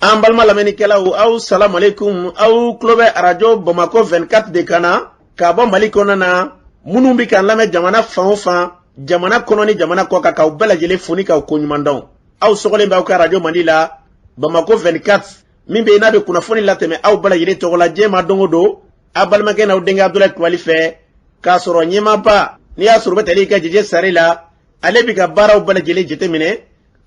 An balima lamɛnnikɛlaw, aw salamalekun. Aw tulo bɛ Arajo Bamakɔ 24 de kan na k'a bɔ Mali kɔnɔna na. Minnu bɛ k'an lamɛn jamana fan o fan, jamana kɔnɔ ni jamana kɔ kan, k'aw bɛɛ lajɛlen fo ni k'aw koɲuman dɔn. Aw sɔgɔlen bɛ aw ka arajo mandi la, Bamakɔ 24, min bɛ yen n'a bɛ kunnafoni latɛmɛ aw bɛɛ lajɛlen tɔgɔ la diɲɛ ma don o don, aw balimakɛ n'aw denkɛ Abudulayi Kulubali fɛ, k'a sɔrɔ ɲɛmaaba n'i y'a sɔrɔ u bɛ tali kɛ Jeje Sare la. Ale bɛ ka baaraw bɛɛ lajɛlen jateminɛ,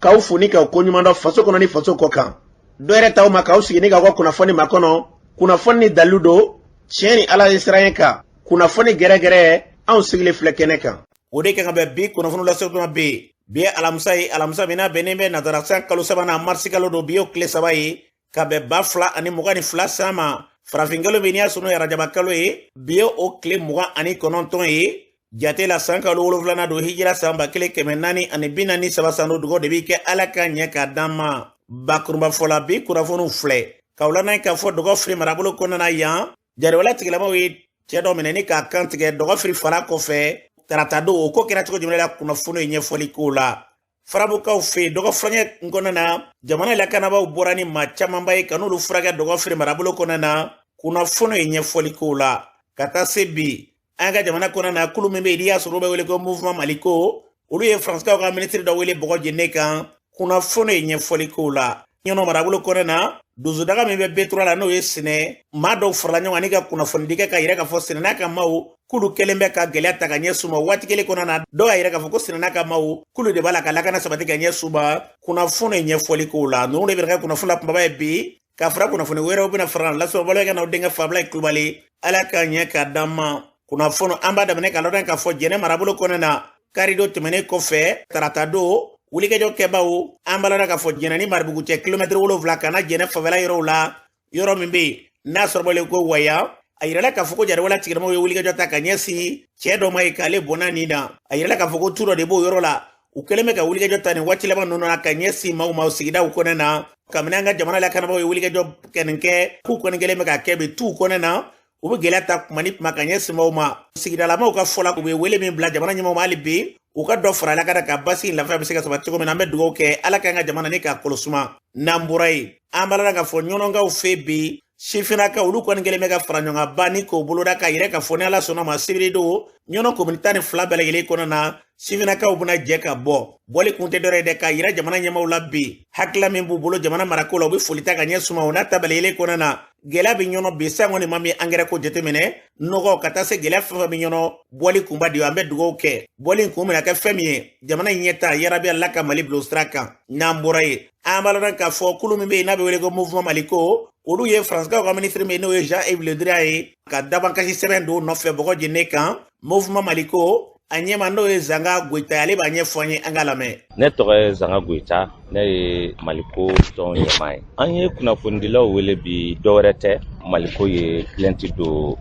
k'aw fo ni k'aw koɲuman dɔn faso kɔnɔ ni faso kɔ kan. Dɔ yɛrɛ t'aw ma k'aw sigi ni k'aw ka kunnafoni makɔnɔ. Kunnafoni ni dalilu don, tiɲɛ ni Ala ye siran kan, kunnafoni gɛrɛgɛrɛ, anw sigilen filɛ kɛnɛ kan. O de kan ka bɛn bi kunnafoni lase tuma bɛ yen. Bi ye alamisa ye, alamisa min n'a bɛnnen bɛ nazara san kalo sabanan, marisi kalo don. Bi y'o tile 3 ye ka bɛn 2022 san ma. Farafin kalo min n'i y'a sɔrɔ n'o ye arajaba kalo ye, bi ye o tile 29 ye jate la, san kalo wolonfilanan don, hijira san 1443 san don. Dugawu de b'i kɛ, Ala ka ɲɛ k'a d'an ma. Bakurunba fɔ la, bi kunnafoniw filɛ k'aw lamɛn k'a fɔ Dɔgɔfiri marabolo kɔnɔna na yan, jariwala tigilamaw ye cɛ dɔ minɛ ni k'a kan tigɛ Dɔgɔfiri fara kɔfɛ tarata don. O ko kɛra cogo jumɛn la? Kunnafoni ye ɲɛfɔli k'o la. Farabukaw fɛ yen, dɔgɔ furancɛ kɔnɔna na, jamana lakanabaaw bɔra ni maa camanba ye ka n'olu furakɛ Dɔgɔfiri marabolo kɔnɔna na. Kunnafoni ye ɲɛfɔli k'o la. Ka taa se bi, an ka jamana kɔnɔna na, kulu min bɛ yen n'i y'a sɔrɔ u bɛ wele ko Mouvement Maliko, olu ye Faransikaw ka minisiri dɔ wele bɔgɔ jenne kan. Kunnafoni ye ɲɛfɔli k'o la. Ɲɔnɔ marabolo kɔnɔna na, donsodaga min bɛ Betura la, n'o ye Sinɛ, maa dɔw farala ɲɔgɔn kan ni ka kunnafonidi kɛ ka yira k'a fɔ Sinɛ n'a ka maaw k'olu kɛlen bɛ ka gɛlɛya ta ka ɲɛsin u ma. Waati kelen kɔnɔna na, dɔw y'a yira k'a fɔ ko Sinɛ n'a ka maaw k'olu de b'a la ka lakana sabati ka ɲɛsin u ma. Kunnafoni ye ɲɛfɔli k'o la. Ninnu de bɛ kɛ kunnafoni la kunbaba ye bi, ka fara kunnafoni wɛrɛw bɛna fara lasɔrɔ balo n'aw denkɛ Fabila Kulubali. Ala ka ɲɛ k'a d'an ma. Kunnafoni an b'a daminɛ ka lɔdɔn k'a fɔ Jɛnɛ marabolo kɔnɔna na, karidon tɛmɛnen kɔfɛ, tarata don, wulikajɔ kɛbaw, an b'a la k'a fɔ Jɛnɛ ni Maribugu cɛ, kilomɛtiri 7 ka na Jɛnɛ fanfɛla yɔrɔw la, yɔrɔ min bɛ yen n'a sɔrɔbalen ko Waya, a yirala k'a fɔ ko jariwala tigilamaw ye wulikajɔ ta ka ɲɛsin cɛ dɔ ma ye k'ale bɔnna nin na. A yirala k'a fɔ ko tu dɔ de b'o yɔrɔ la. U kɛlen bɛ ka wulikajɔ ta nin waati laban ninnu na ka ɲɛsin maaw ma sigidaw kɔnɔna na. Kabini an ka jamana lakanabaaw ye wulikajɔ kɛnin kɛ, k'u kɔni kɛlen bɛ ka kɛ bi tuw kɔnɔna na, u bɛ gɛlɛya ta kuma ni kuma ka ɲɛsin maaw ma. Sigidalamaw ka fɔ la, u bɛ wele min bila jamana ɲɛmɔgɔw ma, hali bi u ka dɔ fara lakana ka basi lafiya bɛ se ka sabati cogo min na. An bɛ dugawu kɛ, Ala k'an ka jamana ni k'a kɔlɔsuma. N'an bɔra yen, an b'a la k'a fɔ Ɲɔnɔnkaw fɛ bi, sifinnakaw olu kɔni kɛlen bɛ ka fara ɲɔgɔn kan ba ni k'o boloda k'a yɛrɛ k'a fɔ ni Ala sɔnna ma, sibiri don, Ɲɔnɔ komini 12 bɛɛ lajɛlen kɔnɔna na, sifinnakaw bɛna jɛ ka bɔ. Bɔli kun tɛ dɔwɛrɛ ye dɛ, k'a yira jamana ɲɛmaaw la bi, hakilila min b'u bolo jamana marako la, u bɛ foli ta ka ɲɛsin ma. O n'a ta bɛɛ lajɛlen kɔnɔna na, gɛlɛya bɛ Ɲɔnɔ bi, san kɔni ma min angɛrɛ ko jateminɛ nɔgɔ ka taa se gɛlɛya fɛn fɛn bɛ Ɲɔnɔ, bɔli kunba de ye. An bɛ dugawu kɛ, bɔli kun bɛna kɛ fɛn min ye, jamana in ɲɛta yarabi, Ala ka Mali bila o sira kan. N'an bɔra yen, an b'a lɔn k'a fɔ kulu min bɛ yen n'a bɛ wele ko Mouvement Maliko, olu ye Faransikaw ka minisiri min n'o ye Jean-Yves Le Drian ye, ka dabankasi sɛbɛn don nɔfɛ bɔgɔ jenne kan. Mouvement Maliko a ɲɛma, n'o ye Zanga Goyita, ale b'a ɲɛfɔ an ye, an k'a lamɛn. Ne tɔgɔ ye Zanga Goyita, ne ye Maliko tɔn ɲɛmaa ye. An ye kunnafonidilaw wele bi, dɔwɛrɛ tɛ, Maliko ye plainte don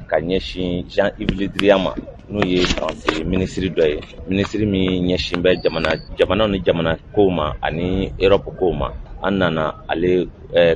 ka ɲɛsin Jean-Yves Le Drian ma, n'o ye Faransi minisiri dɔ ye, minisiri min ɲɛsin bɛ jamana jamanaw ni jamana kow ma ani Europe kow ma. An nana ale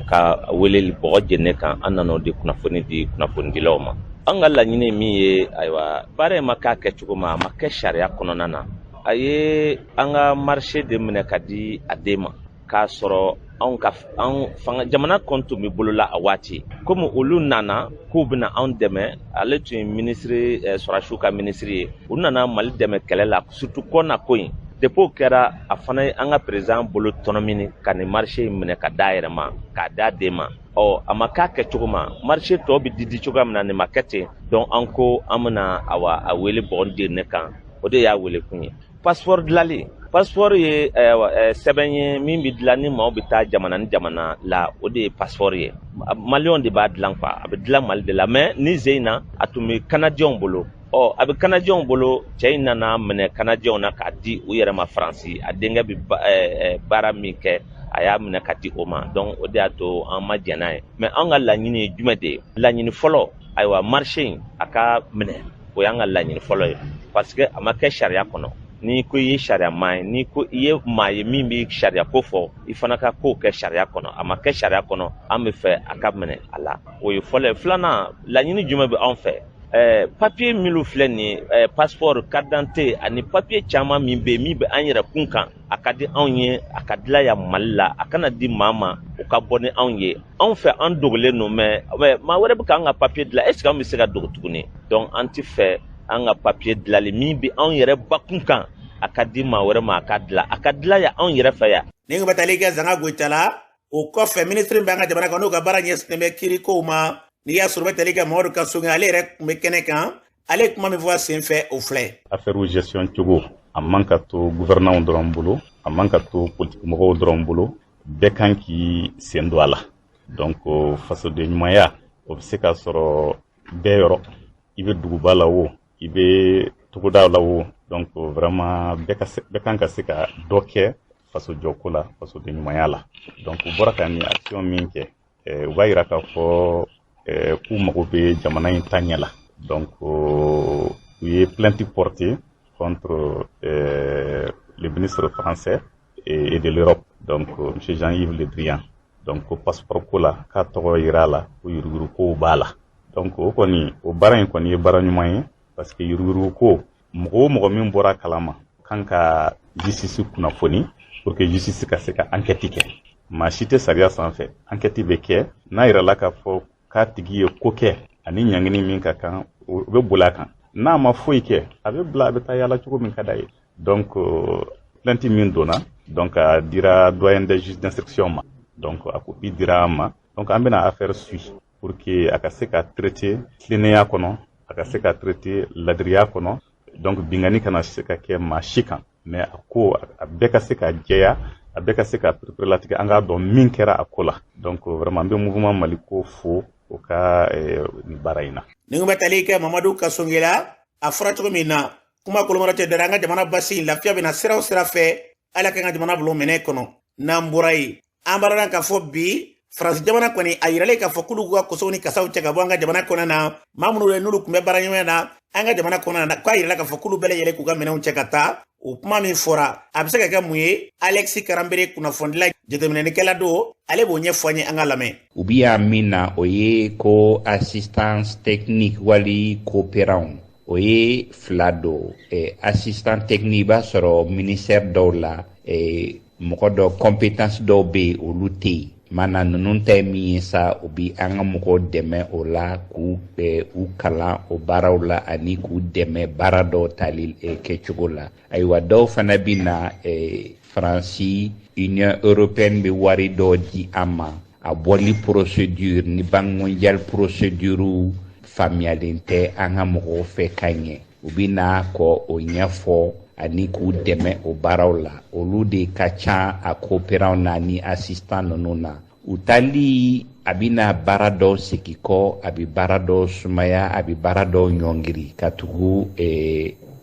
ka wele bɔgɔ jenne kan, an nana o de kunnafoni di kunnafonidilaw ma. An ka laɲini min ye, ayiwa, baara in ma k'a kɛcogo ma, a ma kɛ sariya kɔnɔna na. A ye an ka marché de minɛ ka di a den ma, k'a sɔrɔ anw ka an fanga jamana kɔni tun bɛ bolo la a waati. Komi olu nana k'u bɛna anw dɛmɛ, ale tun ye minisiri, sɔrɔdasiw ka minisiri ye, u nana Mali dɛmɛ kɛlɛ la, surtout kɔna ko in. Depuis o kɛra, a fana ye an ka président bolo tɔnɔmini ka nin marché in minɛ ka d'a yɛrɛ ma, k'a d'a den ma. Ɔ a ma k'a kɛcogo ma, marché tɔ bɛ di di cogoya min na, nin ma kɛ ten. Donc an ko an bɛna, awa, a wele bɔgɔ jenne kan, o de y'a wele kun ye. Passeport dilanli, passeport ye sɛbɛn ye min bɛ dilan ni maaw bɛ taa jamana ni jamana la, o de ye passeport ye. Maliyɛnw de b'a dilan quoi, a bɛ dilan Mali de la. Mais ni ze in na, a tun bɛ Kanadiyɛnw bolo. Ɔ a bɛ Kanadiyɛnw bolo, cɛ in nana minɛ Kanadiyɛnw na k'a di u yɛrɛ ma Faransi. A denkɛ bɛ baara min kɛ, a y'a minɛ ka di o ma. Donc o de y'a to an ma jɛn n'a ye. Mais an ka laɲini ye jumɛn de ye? Laɲini fɔlɔ, ayiwa, marché in a ka minɛ, o y'an ka laɲini fɔlɔ ye, parce que a ma kɛ sariya kɔnɔ. N'i ko i ye sariya maa ye, n'i ko i ye maa ye min bɛ sariya ko fɔ, i fana ka kow kɛ sariya kɔnɔ. A ma kɛ sariya kɔnɔ, an bɛ fɛ a ka minɛ a la. O ye fɔlɔ ye. Filanan, laɲini jumɛn bɛ anw fɛ? Papier minnu filɛ nin ye, passeport, carte d'identité ani papier caman min bɛ yen, min bɛ an yɛrɛ kun kan, a ka di anw ye a ka dilan yan Mali la, a kana di maa ma o ka bɔ ni anw ye. Anw fɛ, an dogolen don, mais maa wɛrɛ bɛ k'an ka papier dilan, est ce que an bɛ se ka dogo tuguni? Donc an ti fɛ an ka papier dilanli min bɛ anw yɛrɛ bakun kan, a ka di maa wɛrɛ ma a ka dilan, a ka dilan yan anw yɛrɛ fɛ yan. Ni bɛ tali kɛ Zanga Goyita la, o kɔfɛ, minisiri bɛ an ka jamana kan, n'o ka baara ɲɛsinnen bɛ kiirikow ma, n'i y'a sɔrɔ bɛ tali kɛ Mamadu Kassogué, ale yɛrɛ tun bɛ kɛnɛ kan. Ale ye kuma min fɔ a sen fɛ, o filɛ. Affaire gestion cogo, a man ka to gouvernants dɔrɔn bolo, a man ka to politique mɔgɔw dɔrɔn bolo, bɛɛ kan k'i sen don a la. Donc fasoden ɲumanya, o bɛ se ka sɔrɔ bɛɛ yɔrɔ, i bɛ duguba la o, i bɛ togoda la o. Donc vraiment, bɛɛ kan ka se ka dɔ kɛ fasojɔko la, fasoden ɲumanya la. Donc u bɔra ka nin action min kɛ, u b'a yira k'a fɔ k'u mago bɛ jamana in taɲɛ la. Donc u ye plainte portée contre le ministre français et de l'Europe, donc M. Jean-Yves Le Drian. Donc ko passeport ko la, k'a tɔgɔ yira a la ko yuruguyurugu kow b'a la. Donc o kɔni, o baara in kɔni ye baara ɲuman ye, parce que yuruguyurugu ko, mɔgɔ o mɔgɔ min bɔra a kalama kan ka justice kunnafoni pour que justice ka se ka enquête kɛ. Maa si tɛ sariya sanfɛ. Enquête bɛ kɛ, n'a yirala k'a fɔ k'a tigi ye ko kɛ ani ɲangini min ka kan, o bɛ boli a kan. N'a ma foyi kɛ, a bɛ bila, a bɛ taa yala cogo min ka d'a ye. Donc plainte min donna, donc a dira doyen des juges d'instruction ma, donc a copie dira an ma. Donc an bɛna affaire suit pour que a ka se ka traiter tilennenya kɔnɔ, a ka se ka traiter ladiriya kɔnɔ. Donc bingani kana se ka kɛ maa si kan, mais a ko a bɛɛ ka se ka jɛya, a bɛɛ ka se ka pereperelatigɛ, an k'a dɔn min kɛra a ko la. Donc vraiment, an bɛ Mouvement Maliko fo o ka nin baara in na. Ni bɛ tali kɛ Mamadu Kassogué la, a fɔra cogo min na, kuma kolomɔrɔ tɛ dara, an ka jamana basi lafiya bɛna sira o sira fɛ, ala ka an ka jamana bila minɛ kɔnɔ. N'an bɔra yen, an b'a dɔn k'a fɔ bi Faransi jamana kɔni a yiralen k'a fɔ k'olu ka kosow ni kasaw cɛ ka bɔ an ka jamana kɔnɔ na. Maa minnu ye n'olu tun bɛ baara ɲɔgɔnya na an ka jamana kɔnɔ na, k'a yirala k'a fɔ k'olu bɛɛ lajɛlen k'u ka minɛnw cɛ ka taa. O kuma min fɔra, a bɛ se ka kɛ mun ye? Alexis Karanbere, kunnafonidila, jateminɛlikɛla don, ale b'o ɲɛfɔ an ye, an ka lamɛn. U bi yan min na, o ye ko assistance technique wali coopérant, o ye fila don. Assistant technique, i b'a sɔrɔ ministère dɔw la, mɔgɔ dɔ compétence dɔw bɛ yen, olu tɛ yen. Mana ninnu ta ye min ye sa, u bi an ka mɔgɔw dɛmɛ o la, k'u u kalan o baaraw la ani k'u dɛmɛ baara dɔw tali kɛcogo la. Ayiwa, dɔw fana bi na Faransi, Union européenne bɛ wari dɔw di an ma, a bɔli procédure ni Banque mondiale procédure faamuyalen tɛ an ka mɔgɔw fɛ ka ɲɛ, u bi na kɔ o ɲɛfɔ ani k'u dɛmɛ o baaraw la. Olu de ka ca a coopérant na ni assistant ninnu na. U taali, a bɛna baara dɔw segin kɔ, a bɛ baara dɔw sumaya, a bɛ baara dɔw ɲɔngiri, ka tugu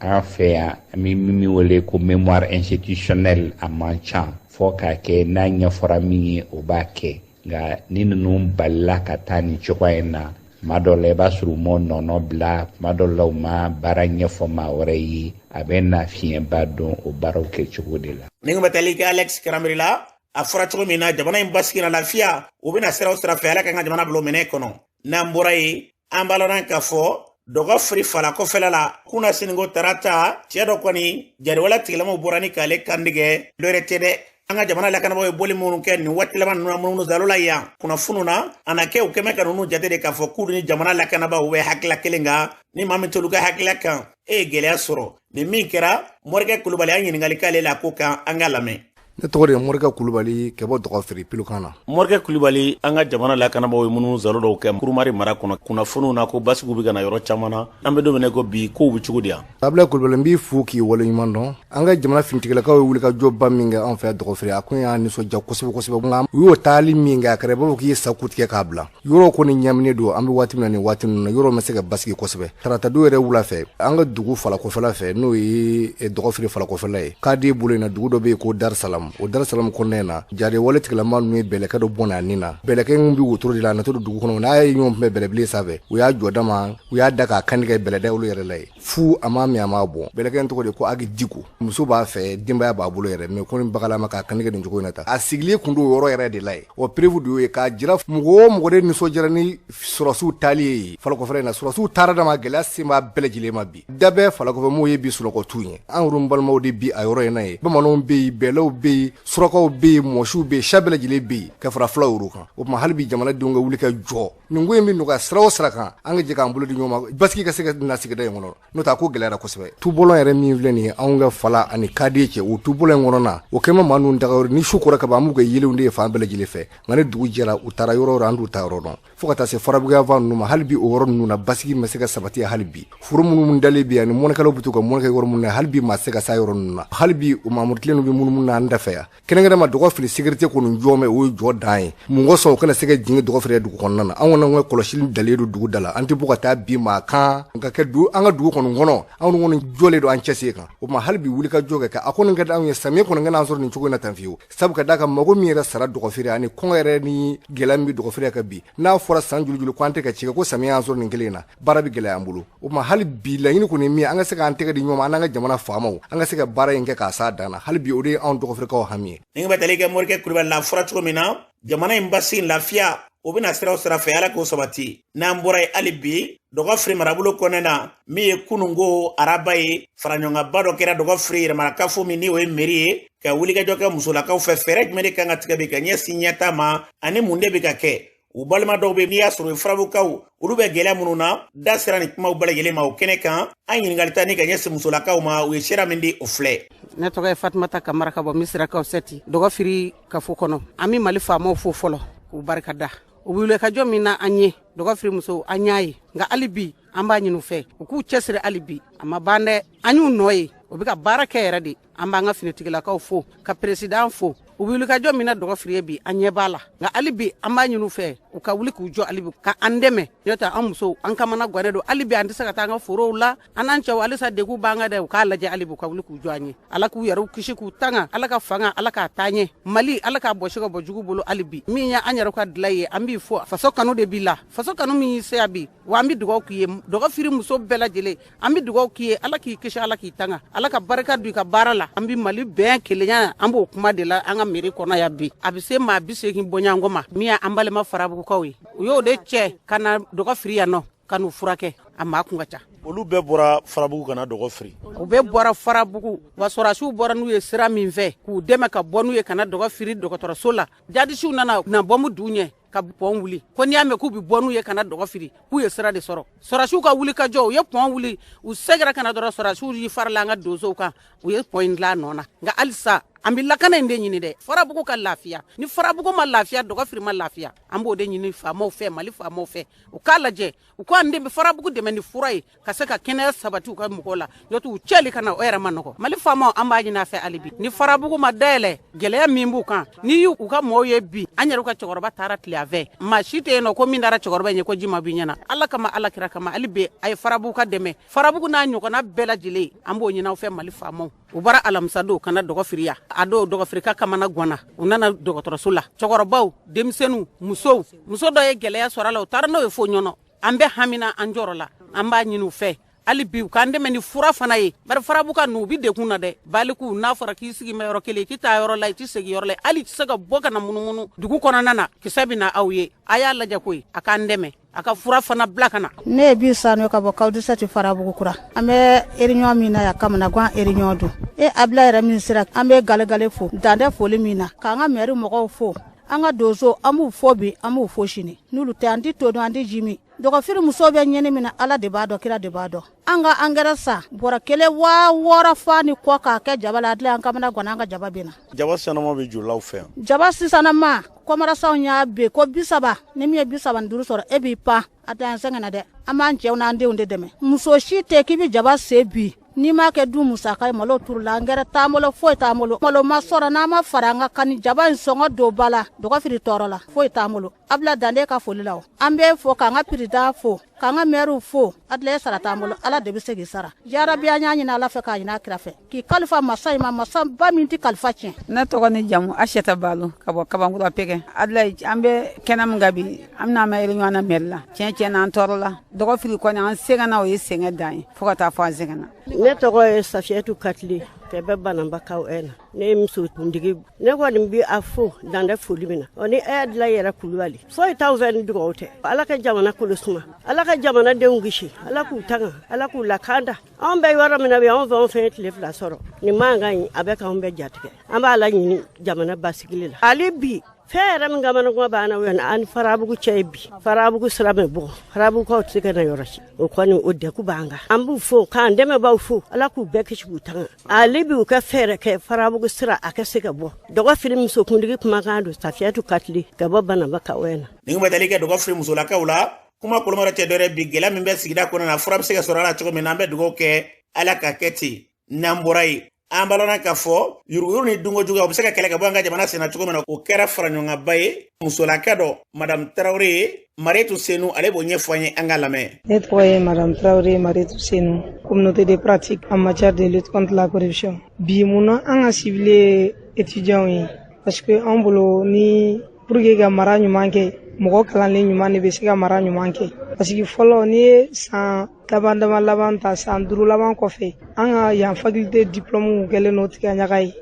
an fɛ yan, an bɛ min wele ko mémoire institutionnelle, a man ca fɔ k'a kɛ n'a ɲɛfɔra min ye, o b'a kɛ. Nka ni ninnu balila ka taa nin cogoya in na, tuma dɔw la i b'a sɔrɔ u m'o nɔnɔ bila, tuma dɔw la u ma baara ɲɛfɔ maa wɛrɛ ye, a bɛ na fiɲɛba don o baaraw kɛcogo de la. Ni bɛ tali kɛ Alex Karamiri la, a fɔra cogo min na, jamana in basigi na lafiya, u bɛna sira o sira fɛ, ala ka an ka jamana bila o minɛ kɔnɔ. N'an bɔra yen, an b'a lɔn k'a fɔ dɔgɔ firi fala kɔfɛla la kunna siniko tarata, cɛɛ dɔ kɔni jariwala tigilamaw bɔra ni k'ale kandigɛ. Dɔwɛrɛ tɛ dɛ, an ka jamana lakanabagaw ye bɔli minnu kɛ nin waati laban ninnu na munumunu zalo la yan kunnafoniw na, a na kɛ u kɛmɛ ka ninnu jate de k'a fɔ k'olu ni jamana lakanabagaw bɛ hakilila kelen kan. Ni maa min t'olu ka hakilila kan, e ye gɛlɛya sɔrɔ. Nin min kɛra, Morikɛ Kulubali, an ɲininkali k'ale la ko kan, an ka lamɛn. Ne tɔgɔ de ye Morikɛ Kulubali, ka bɔ Dɔgɔfiri Pilukan na. Morikɛ Kulubali, an ka jamana lakanabagaw ye munumunu zalo dɔw kɛ Kurumari mara kɔnɔ, kunnafoniw na ko basigiw bɛ ka na yɔrɔ caman na. An bɛ don min na ko bi, kow bɛ cogo di yan? Abulayi Kulubali, n b'i fo k'i waleɲuman dɔn. An ka jamana finitigilakaw ye wulikajɔba min kɛ anw fɛ Dɔgɔfiri, a kun y'an nisɔndiya kosɛbɛ kosɛbɛ. Nka u y'o taali min kɛ, a kɛra i b'a fɔ k'i ye sa ku tigɛ k'a bila yɔrɔ kɔni ɲaminen don. An bɛ waati min na, nin waati ninnu na, yɔrɔ ma se ka basigi kosɛbɛ. Taratadon yɛrɛ wula fɛ, an ka dugu falakɔfɛla fɛ, n'o ye Dɔgɔfiri falakɔfɛla ye, k'a den bolo in na, dugu dɔ bɛ yen ko Dar Salam. Darussalam. O Darussalam kɔnɔna in na, jatigɛwale tigilama ninnu ye bɛlɛkɛ dɔ bɔnɛ a ni na. Bɛlɛkɛ in bɛ wotoro de la, a natɔ don dugu kɔnɔ, n'a ye ɲɔgɔn kunbɛn bɛlɛbilen sanfɛ, u y'a jɔ dama, u y'a da k'a kantigɛ bɛlɛda olu yɛrɛ la yen fu, a m'a min, a m'a bɔn. Bɛlɛkɛ in tɔgɔ de ko Agi Diko. Muso b'a fɛ, denbaya b'a bolo yɛrɛ, mais ko ni bagalama k'a kantigɛ nin cogo in na tan, a sigilen kun don yɔrɔ yɛrɛ de la yen. O preuve de y'o ye k'a jira mɔgɔ o mɔgɔ de nisɔndiyara ni sɔrɔsiw taali ye Falakɔfɛrɛ in na. Sɔrɔsiw taara dama, gɛlɛya sen b'a bɛɛ lajɛlen ma bi. Da bɛ Falakɔfɛ m'o ye bi, sunɔgɔ t'u ye. An yɛrɛ balimaw de bi a yɔrɔ in na ye. Bamananw bɛ yen, bɛlɛw bɛ yen, surakaw bɛ yen, mɔsiw bɛ yen, siya bɛɛ lajɛlen bɛ yen ka fara fulaw yɛrɛ kan. O tuma hali bi jamanadenw ka wuli ka jɔ, nin ko in bɛ nɔgɔya sira o sira kan, an ka jɛ k'an bolo di ɲɔgɔn ma, basigi ka se ka na sigida in kɔnɔ, n'o tɛ a ko gɛlɛyara kosɛbɛ. Tubɔlɔn yɛrɛ min filɛ nin ye anw ka fala ani kaden cɛ, o tubɔlɔn in kɔnɔ na, o kɛma maa ninnu dagayɔrɔ. Ni su kora ka ban, an b'u ka yelenw de ye fan bɛɛ lajɛlen fɛ, nka ni dugu jɛra, u taara yɔrɔ o yɔrɔ, an t'u ta yɔrɔ dɔn, fo ka taa se farabuguyanfan ninnu ma. Hali bi o yɔrɔ ninnu na, basigi ma se ka sabati hali bi. Foro minnu dalen bi ani mɔnnikɛlaw bɛ to ka mɔnni kɛ yɔrɔ minnu na, hali bi maa se ka s'a yɔrɔ ninnu na. Hali bi o maamurutilen bɛ munumunu na an da fɛ yan. Kɛrɛnkɛrɛn ma Dɔgɔfili sécurité kɔni jɔ mɛ, o ye jɔ dan ye. Mun kosɔn o kana se ka jigin Dɔgɔfili dugu kɔnɔna na? An kɔni ka kɔlɔsili dalen don dugu da la, an tɛ bɔ ka taa bin maa kan ka kɛ an ka dugu kɔni kɔnɔ. Anw kɔni jɔlen don an cɛsiri kan. O tuma hali bi wuli ka jɔ kɛ, a kɔni ka di anw ye, samiyɛ kɔni kana an sɔrɔ nin cogo in na tan fiyewu, sabu ka d'a kan mago min yɛrɛ sara Dɔgɔfili ani kɔngɔ yɛrɛ ni gɛlɛya min bɛ Dɔgɔfili kan bi, n'a fɔra san joli joli ko an tɛ ka ci kɛ, ko samiyɛ y'an sɔrɔ nin kelen in na, baara bɛ gɛlɛya an bolo. O tuma hali bi laɲini kɔni min, an ka se k'an tɛgɛ di ɲɔgɔn ma, an n'an ka jamana faamaw, an ka se ka baara in kɛ k'a s'a dan na. Hali bi o de ye anw Dɔgɔfilikaw hami ye. Ni bɛ tali kɛ Morikɛ Kulubali la, fɔra cogo min na, jamana in basigi, lafiya, o bɛna sira o sira fɛ, Ala k'o sabati. N'an bɔra yen, hali bi Dɔgɔfiri marabolo kɔnɔna na, min ye kununko araba ye, faraɲɔgɔnkanba dɔ kɛra Dɔgɔfiri yɛrɛmarakafo min ni o ye mairie ye, ka wulikajɔ kɛ musolakaw fɛ. Fɛɛrɛ jumɛn de kan ka tigɛ bi ka ɲɛsin ɲɛta ma, ani mun de bɛ ka kɛ? U balima dɔw bɛ, n'i y'a sɔrɔ furabukaw, olu bɛ gɛlɛya minnu na, da sera nin kumaw bɛɛ lajɛlen ma o kɛnɛ kan. An ɲininkali ta ni ka ɲɛsin musolakaw ma, u ye sira min di, o filɛ. Ne tɔgɔ ye Fatumata Kamara ka bɔ Misirakaw sɛti Dɔgɔfiri kafo kɔnɔ. An bɛ Mali faamaw fo fɔlɔ k'u barika da. U bɛ wulikajɔ min na an ye Dɔgɔfiri musow, an y'a ye, nka hali bi an b'a ɲini u fɛ u k'u cɛsiri. Hali bi a ma ban dɛ, an y'u nɔ ye, u bɛ ka baara kɛ yɛrɛ de. An b'an ka finitigilakaw fo ka président fo. U bɛ wulikajɔ min na Dɔgɔfiri ye bi, an ɲɛ b'a la, nka hali bi an b'a ɲini u fɛ u ka wuli k'u jɔ hali bi ka an dɛmɛ, n'o tɛ an musow an kamana gannen don. Hali bi an tɛ se ka taa an ka forow la, an n'an cɛw halisa degun b'an kan dɛ. U k'a lajɛ hali bi u ka wuli k'u jɔ an ye. Ala k'u yɛrɛw kisi k'u tanga, Ala ka fanga, Ala k'a taa ɲɛ. Mali, Ala k'a bɔsi ka bɔ jugu bolo. Hali bi min ye an yɛrɛ ka dilan ye, an b'i fo, faso kanu de b'i la, faso kanu min y'i se yan bi. Wa an bɛ dugawu k'i ye, Dɔgɔfiri muso bɛɛ lajɛlen, an bɛ dugawu k'i ye, Ala k'i kisi, Ala k'i tanga, Ala ka barika don i ka baara la. An bɛ Mali bɛn kelenya, an b'o kuma de la an ka mairie kɔnɔ yan bi. A bɛ se maa 80 bɔɲɔgɔnko ma, min y'an balima farabugukaw ye, u y'o de cɛ ka na Dɔgɔfiri yan nɔ ka n'u furakɛ. A maa kun ka ca. Olu bɛɛ bɔra Farabugu ka na Dɔgɔfiri? U bɛɛ bɔra Farabugu. Wa sɔrɔdasiw bɔra n'u ye sira min fɛ k'u dɛmɛ ka bɔ n'u ye ka na Dɔgɔfiri dɔgɔtɔrɔso la, jadisiw nana na bɔnbu d'u ɲɛ ka pɔn wuli, ko n'i y'a mɛn k'u bɛ bɔ n'u ye ka na Dɔgɔfiri, k'u ye sira de sɔrɔ. Sɔrɔdasiw ka wuli ka jɔ, u ye pɔn wuli, u seginna ka na dɔrɔn, sɔrɔdasiw y'i farala an ka donsow kan, u ye pɔn in dilan a nɔ na. Nka halisa an bɛ lakana in de ɲini dɛ, Farabugu ka lafiya. Ni Farabugu ma lafiya, Dɔgɔfiri ma lafiya. An b'o de ɲini faamaw fɛ, Mali faamaw fɛ, u k'a lajɛ, u k'an dɛmɛ, Farabugu dɛmɛ ni fura ye ka se ka kɛnɛya sabati u ka mɔgɔw la, n'o tɛ u cɛli ka na, o yɛrɛ ma nɔgɔ. Mali faamaw, an b'a ɲini a fɛ hali bi, ni Farabugu ma dayɛlɛ, gɛlɛya min b'u kan, n'i y'u ka mɔɔw ye bi, an yɛrɛ ka cɛkɔrɔba taara tile fɛ, maa si tɛ yen nɔ ko min dara cɛkɔrɔba in ye ko ji ma b'i ɲɛna. Ala kama, Ala kira kama, hali bi a ye Farabugu ka dɛmɛ, Farabugu n'a ɲɔgɔnna bɛɛ lajɛlen, an b'o ɲini aw fɛ, Mali faamaw. U bɔra alamisa don ka na Dɔgɔfiri yan, a don Dɔgɔfiri ka kamana ganna, u nana dɔgɔtɔrɔso la, cɛkɔrɔbaw, denmisɛnninw, musow. Muso dɔ ye gɛlɛya sɔrɔ a la, u taara n'o ye fo Ɲɔnɔ. An bɛ hamina, an jɔrɔ la, an b'a ɲini u fɛ hali bi u k'an dɛmɛ ni fura fana ye, bari Farabu ka n'u bi dekun na dɛ. Baliku n'a fɔra k'i sigi ma yɔrɔ kelen, k'i taa yɔrɔ la, i tɛ segin yɔrɔ la, hali i tɛ se ka bɔ ka na munumunu dugu kɔnɔna na, kisɛ bɛ na aw ye. A y'a lajɛ koyi, a k'an dɛmɛ, a ka fura fana bila ka na. Ne ye bi sanu ka bɔ Kawudisɛti Farabugu kura. An bɛ réunion min na yan, kamanagan réunion don. E Abila yɛrɛ min sera, an bɛ galegale fo dan tɛ foli min na, k'an ka mairie mɔgɔw fo, an ka donso, an b'u fo bi, an b'u fo sini. N'olu tɛ, an tɛ to dun, an tɛ ji min. Dɔgɔfiri musow bɛ ɲɛni min na, Ala de b'a dɔn, kira de b'a dɔn. An ka angɛrɛ san bɔrɔ kelen 6000 fa ni kɔ k'a kɛ jaba la, a dilan an kamana gan, an ka jaba bɛ na. Jaba sisanama bɛ joli aw fɛ yan? Jaba sisanama, commerçantw y'a bɛn ko 30, ni min ye 35 sɔrɔ, e b'i pan. A tɛ an sɛgɛn dɛ, an b'an cɛw n'an denw de dɛmɛ. Muso si tɛ k'i bɛ jaba se bi n'i m'a kɛ du musaka ye. Malo turula, angɛrɛ t'an bolo, foyi t'an bolo, malo ma sɔrɔ. N'an ma fara an ka kan ni jaba in sɔngɔ don ba la, Dɔgɔfiri tɔɔrɔ la, foyi t'an bolo. Abila Dande ka foli la, an bɛ fo k'an ka président fo. K'an ka mɛriw fo. Adulaye, sara t'an bolo, Ala de bɛ se k'i sara. Yarabi, an y'a ɲini Ala fɛ, k'a ɲini a kira fɛ, k'i kalifa masa in ma, masaba min tɛ kalifa tiɲɛ. Ne tɔgɔ ni jamu, Asiyata Balo, ka bɔ Kabankura Pɛgɛ. Adulaye, an bɛ kɛnɛ min kan bi, an bɛna an bɛ réunion na mairie la. Tiɲɛ tiɲɛ na, an tɔɔrɔ la. Dɔgɔ fili kɔni, an sɛgɛnna, o ye sɛgɛn dan ye, fo ka taa fɔ an sɛgɛnna. Ne tɔgɔ ye Safiyatu Katile, ka bɛ Banabakaw ɛ na. Ne ye muso kuntigi. Ne kɔni bi a fo dantɛ foli min na. Ɔ ni e dilan yɛrɛ Kulubali, foyi t'aw fɛ ni dugawu tɛ. Ala ka jamana kolo suma, Ala ka jamanadenw kisi, Ala k'u tanga, Ala k'u lakanda. Anw bɛ yɔrɔ min na bi, anw fɛn o fɛn ye tile 2 sɔrɔ nin mankan in, a bɛ k'anw bɛɛ jatigɛ. An b'a la ɲini jamana basigili la hali bi. Fɛn yɛrɛ min kamanagan b'an na, an ni Farabugu cɛ ye bi, Farabugu sira bɛ bɔ, Farabugukaw tɛ se ka na yɔrɔ si. O kɔni, o degun b'an kan. An b'u fo k'an dɛmɛbaw fo, Ala k'u bɛɛ kisi k'u tanga. Ale bi, u ka fɛɛrɛ kɛ Farabugu sira a ka se ka bɔ. Dɔgɔ fili musokuntigi kumakan don, Safiyatu Katile, ka bɔ Banaba Kawɛ na. Nin kun bɛ tali kɛ dɔgɔ fili musolakaw la. Kuma koloma tɛ dɔwɛrɛ, bi gɛlɛya min bɛ sigida kɔnɔ na, fura bɛ se ka sɔrɔ a la cogo min na, an bɛ dugawu kɛ, Ala ka kɛ ten. N'an bɔra yen, an balana k'a fɔ yuruguyurugu ni dunko juguya, o bɛ se ka kɛlɛ ka bɔ an ka jamana senna cogo min na, o kɛra faraɲɔgɔnkanba ye. Musolaka dɔ, Madame Tarawele ye Marietu Senu, ale b'o ɲɛfɔ an ye, an ka lamɛn. Ne tɔgɔ ye Madame Traoré Marietou Senou, communauté de pratique en matière de lutte contre la corruption. Bi, mun na an ka ciblé étudiants ye? Parce que an bolo ni pour que ka mara ɲuman kɛ, mɔgɔ kalanlen ɲuman de bɛ se ka mara ɲuman kɛ. Parce que fɔlɔ, n'i ye san laban dama laban ta, san 5 laban kɔfɛ, an ka yan faculté diplôme kɛlen n'o tigɛ ɲaga ye,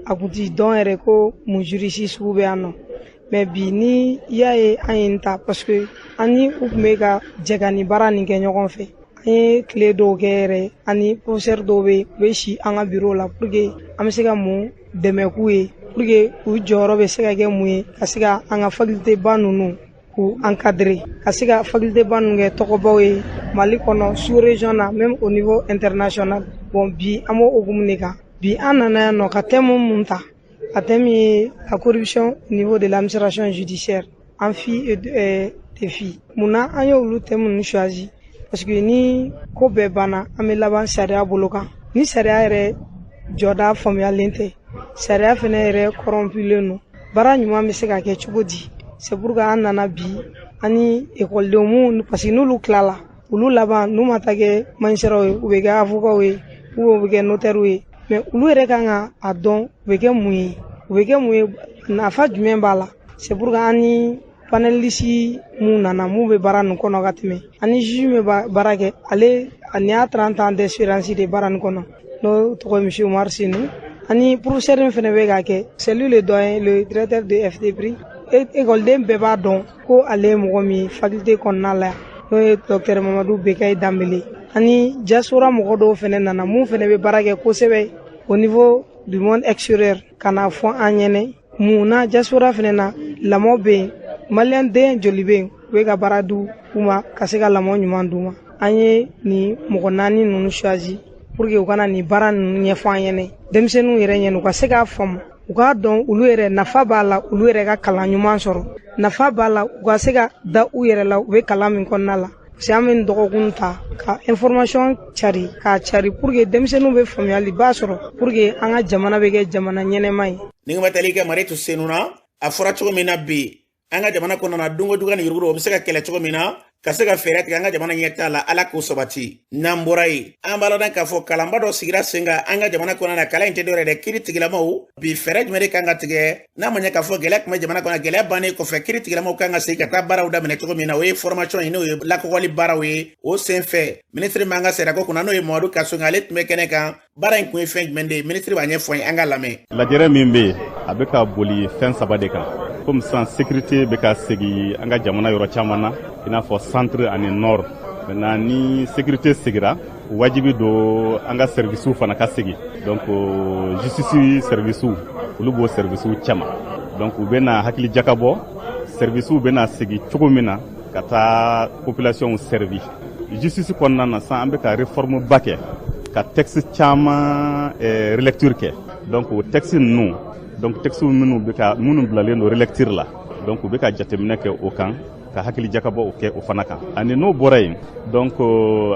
a kun ti dɔn yɛrɛ ko mun juriste sugu bɛ yan nɔ. Mais bi, ni i y'a ye an ye nin ta, parce que an ni u tun bɛ ka jɛ ka nin baara nin kɛ ɲɔgɔn fɛ. An ye tile dɔw kɛ yɛrɛ, ani professeur dɔw bɛ yen, u bɛ si an ka bureau la pour que an bɛ se ka mun dɛmɛ k'u ye, pour que u jɔyɔrɔ bɛ se ka kɛ mun ye, ka se ka an ka faculté ba ninnu k'u encadrer, ka se ka faculté ba ninnu kɛ tɔgɔbaw ye Mali kɔnɔ, sous région na, même au niveau international. Bon, bi an b'o hokumu de kan. Bi an nana yan nɔ ka thème mun ta, a thème ye la corruption au niveau de l'administration judiciaire, enjeux et défis. Munna an ye olu thème ninnu choisi? Parce que ni ko bɛɛ banna, an bɛ laban sariya bolo kan. Ni sariya yɛrɛ jɔda faamuyalen tɛ, sariya fɛnɛ yɛrɛ corrompulen don, baara ɲuman bɛ se ka kɛ cogo di? C'est pour que an nana bi ani ekɔlidenw mun, parce que n'olu tilala, olu laban n'u ma taa kɛ magistrat ye, u bɛ kɛ avocat ye ou u bɛ kɛ notaire ye. Mais olu yɛrɛ kan ka a dɔn u bɛ kɛ mun ye, u bɛ kɛ mun ye, nafa jumɛn b'a la. C'est pour que an ni panéliste mun nana, mun bɛ baara nin kɔnɔ ka tɛmɛ, ani juge min bɛ baara kɛ, ale ani y'a 30 ans d'expérience de baara nin kɔnɔ, n'o tɔgɔ ye monsieur Umar Senu, ani professeur min fɛnɛ bɛ k'a kɛ, c'est lui le doyen, le directeur de FDPRI. Ekɔliden bɛɛ b'a dɔn ko ale ye mɔgɔ min ye faculté kɔnɔna la, n'o ye docteur Mamadu Bekayi Danbele. Ani diaspora mɔgɔ dɔw fɛnɛ nana, mun fɛnɛ bɛ baara kɛ kosɛbɛ au niveau du monde extérieur, ka na fɔ an ɲɛnɛ mun na diaspora fɛnɛ na lamɔ bɛ yen, maliyɛn den joli bɛ yen, u bɛ ka baara di u ma ka se ka lamɔ ɲuman d'u ma. An ye nin mɔgɔ naani ninnu choisi pour que u kana nin baara ninnu ɲɛfɔ an ɲɛnɛ, denmisɛnninw yɛrɛ ɲɛna, u ka se k'a faamu, u k'a dɔn olu yɛrɛ nafa b'a la, olu yɛrɛ ka kalan ɲuman sɔrɔ, nafa b'a la, u ka se ka da u yɛrɛ la u bɛ kalan min kɔnɔna la. Parce que an bɛ nin dɔgɔkun ta ka information cari, k'a cari pour que denmisɛnninw bɛ faamuyaliba sɔrɔ, pour que an ka jamana bɛ kɛ jamana ɲɛnɛma ye. Ni bɛ tali kɛ Maritu Senu na, a fɔra cogo min na bi, an ka jamana kɔnɔ na, dunko juguya ni yurugu, o bɛ se ka kɛlɛ cogo min na, ka se ka fɛɛrɛ tigɛ an ka jamana ɲɛtaa la, Ala k'o sabati. N'an bɔra yen, an b'a ladɔn k'a fɔ kalanba dɔ sigira sen kan an ka jamana kɔnɔ na. Kalan in tɛ dɔwɛrɛ dɛ, kiiri tigilamaw. Bi, fɛɛrɛ jumɛn de kan ka tigɛ n'a ma ɲɛ k'a fɔ gɛlɛya tun bɛ jamana kɔnɔ, gɛlɛya bannen kɔfɛ, kiiri tigilamaw kan ka segin ka taa baaraw daminɛ cogo min na? O ye formation ye, n'o ye lakɔgɔli baaraw ye. O sen fɛ, minisiri m'an ka sariya ko kunna, n'o ye Mamadu Kassogué, ale tun bɛ kɛnɛ kan. Baara in kun ye fɛn jumɛn de ye? Minisiri b'a ɲɛfɔ an ye, an ka lamɛn. Lajɛrɛ min bɛ yen, a bɛ ka boli fɛn saba de kan. Komi sisan sécurité bɛ ka segin an ka jamana yɔrɔ caman na, i n'a fɔ centre ani nord. Maintenant, ni sécurité segira, wajibi don an ka services fana ka segin. Donc justice services, olu b'o services cɛma. Donc u bɛna hakili jakabɔ services bɛna segin cogo min na ka taa population servi. Justice kɔnɔna na sisan, an bɛ ka réforme ba kɛ, ka texte caman relecture kɛ. Donc o texte ninnu, donc texte minnu bɛ ka minnu bilalen don relecture la, donc u bɛ ka jateminɛ kɛ o kan, ka hakili jakabɔ o kɛ o fana kan. Ani n'o bɔra yen, donc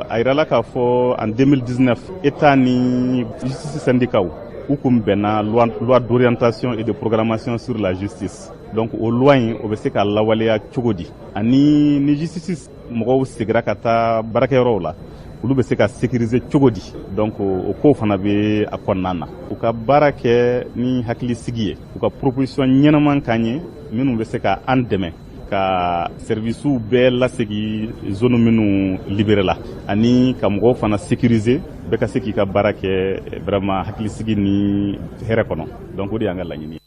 a yirala k'a fɔ en 2019, état ni justice syndicat u kun bɛnna loi d'orientation et de programmation sur la justice. Donc o loi in, o bɛ se ka lawaleya cogo di? Ani ni justice mɔgɔw segira ka taa baarakɛyɔrɔw la, olu bɛ se ka sécuriser cogo di? Donc o ko fana bɛ a kɔnɔna na. U ka baara kɛ ni hakilisigi ye, u ka proposition ɲɛnama k'an ye minnu bɛ se ka an dɛmɛ ka services bɛɛ lasegi zone minnu libéré la, ani ka mɔgɔw fana sécuriser, bɛɛ ka se k'i ka baara kɛ vraiment hakilisigi ni hɛrɛ kɔnɔ. Donc o de y'an ka laɲini ye.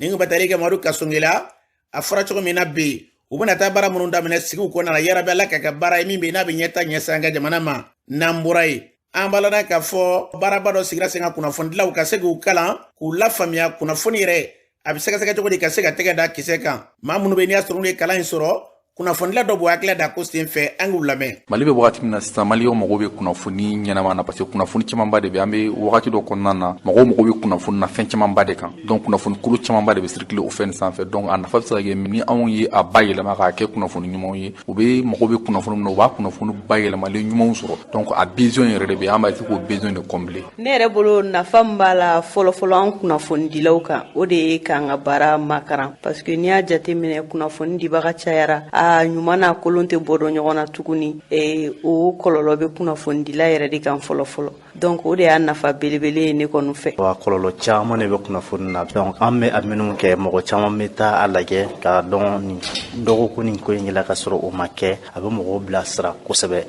Nin kun bɛ tali kɛ Madu Kassogué la. A fɔra cogo min na bi, u bɛna taa baara minnu daminɛ sigiw kɔnɔna na, yarabi Ala ka kɛ baara ye min bɛ n'a bɛ ɲɛta ɲɛsin an ka jamana ma. N'an bɔra yen, an b'a lana k'a fɔ baaraba dɔ sigira sen kan, kunnafonidilaw ka se k'u kalan, k'u lafaamuya kunnafoni yɛrɛ a bɛ sɛgɛsɛgɛ cogo di, ka se ka tɛgɛ da kisɛ kan. Maa minnu bɛ n'i y'a sɔrɔ n'u ye kalan in sɔrɔ, kunnafonidila dɔ b'u hakili da ko sen fɛ, an k'u lamɛn. Mali bɛ wagati min na sisan, maliyɛnw mago bɛ kunnafoni ɲɛnama na, parce que kunnafoni camanba de bɛ. An bɛ wagati dɔ kɔnɔna na, mɔgɔw mago bɛ kunnafoni na fɛn camanba de kan. Donc kunnafoni kolo camanba de bɛ circuler o fɛn sanfɛ. Donc a nafa bɛ se ka kɛ ni anw ye a bayɛlɛma k'a kɛ kunnafoni ɲumanw ye. U bɛ mago bɛ kunnafoni min na, u b'a kunnafoni bayɛlɛmalen ɲumanw sɔrɔ. Donc a besoin yɛrɛ de bɛ, an b'a essayer k'o besoin de combler. Ne yɛrɛ bolo, nafa min b'a la fɔlɔfɔlɔ an kunnafonidilaw kan, o de ye k'an ka baara makaran, parce que n'i y'a jateminɛ, kunnafoni dibaga cayara, a ɲuman n'a kolon tɛ bɔ dɔn ɲɔgɔn na tuguni. O kɔlɔlɔ bɛ kunnafonidila yɛrɛ de kan fɔlɔ fɔlɔ. Donc o de y'a nafa belebele ye ne kɔni fɛ. Wa kɔlɔlɔ caman de bɛ kunnafoni na. Donc an bɛ a minnu kɛ, mɔgɔ caman bɛ taa a lajɛ k'a dɔn nin dɔgɔkun nin ko in la ka sɔrɔ o ma kɛ. A bɛ mɔgɔw bilasira kosɛbɛ.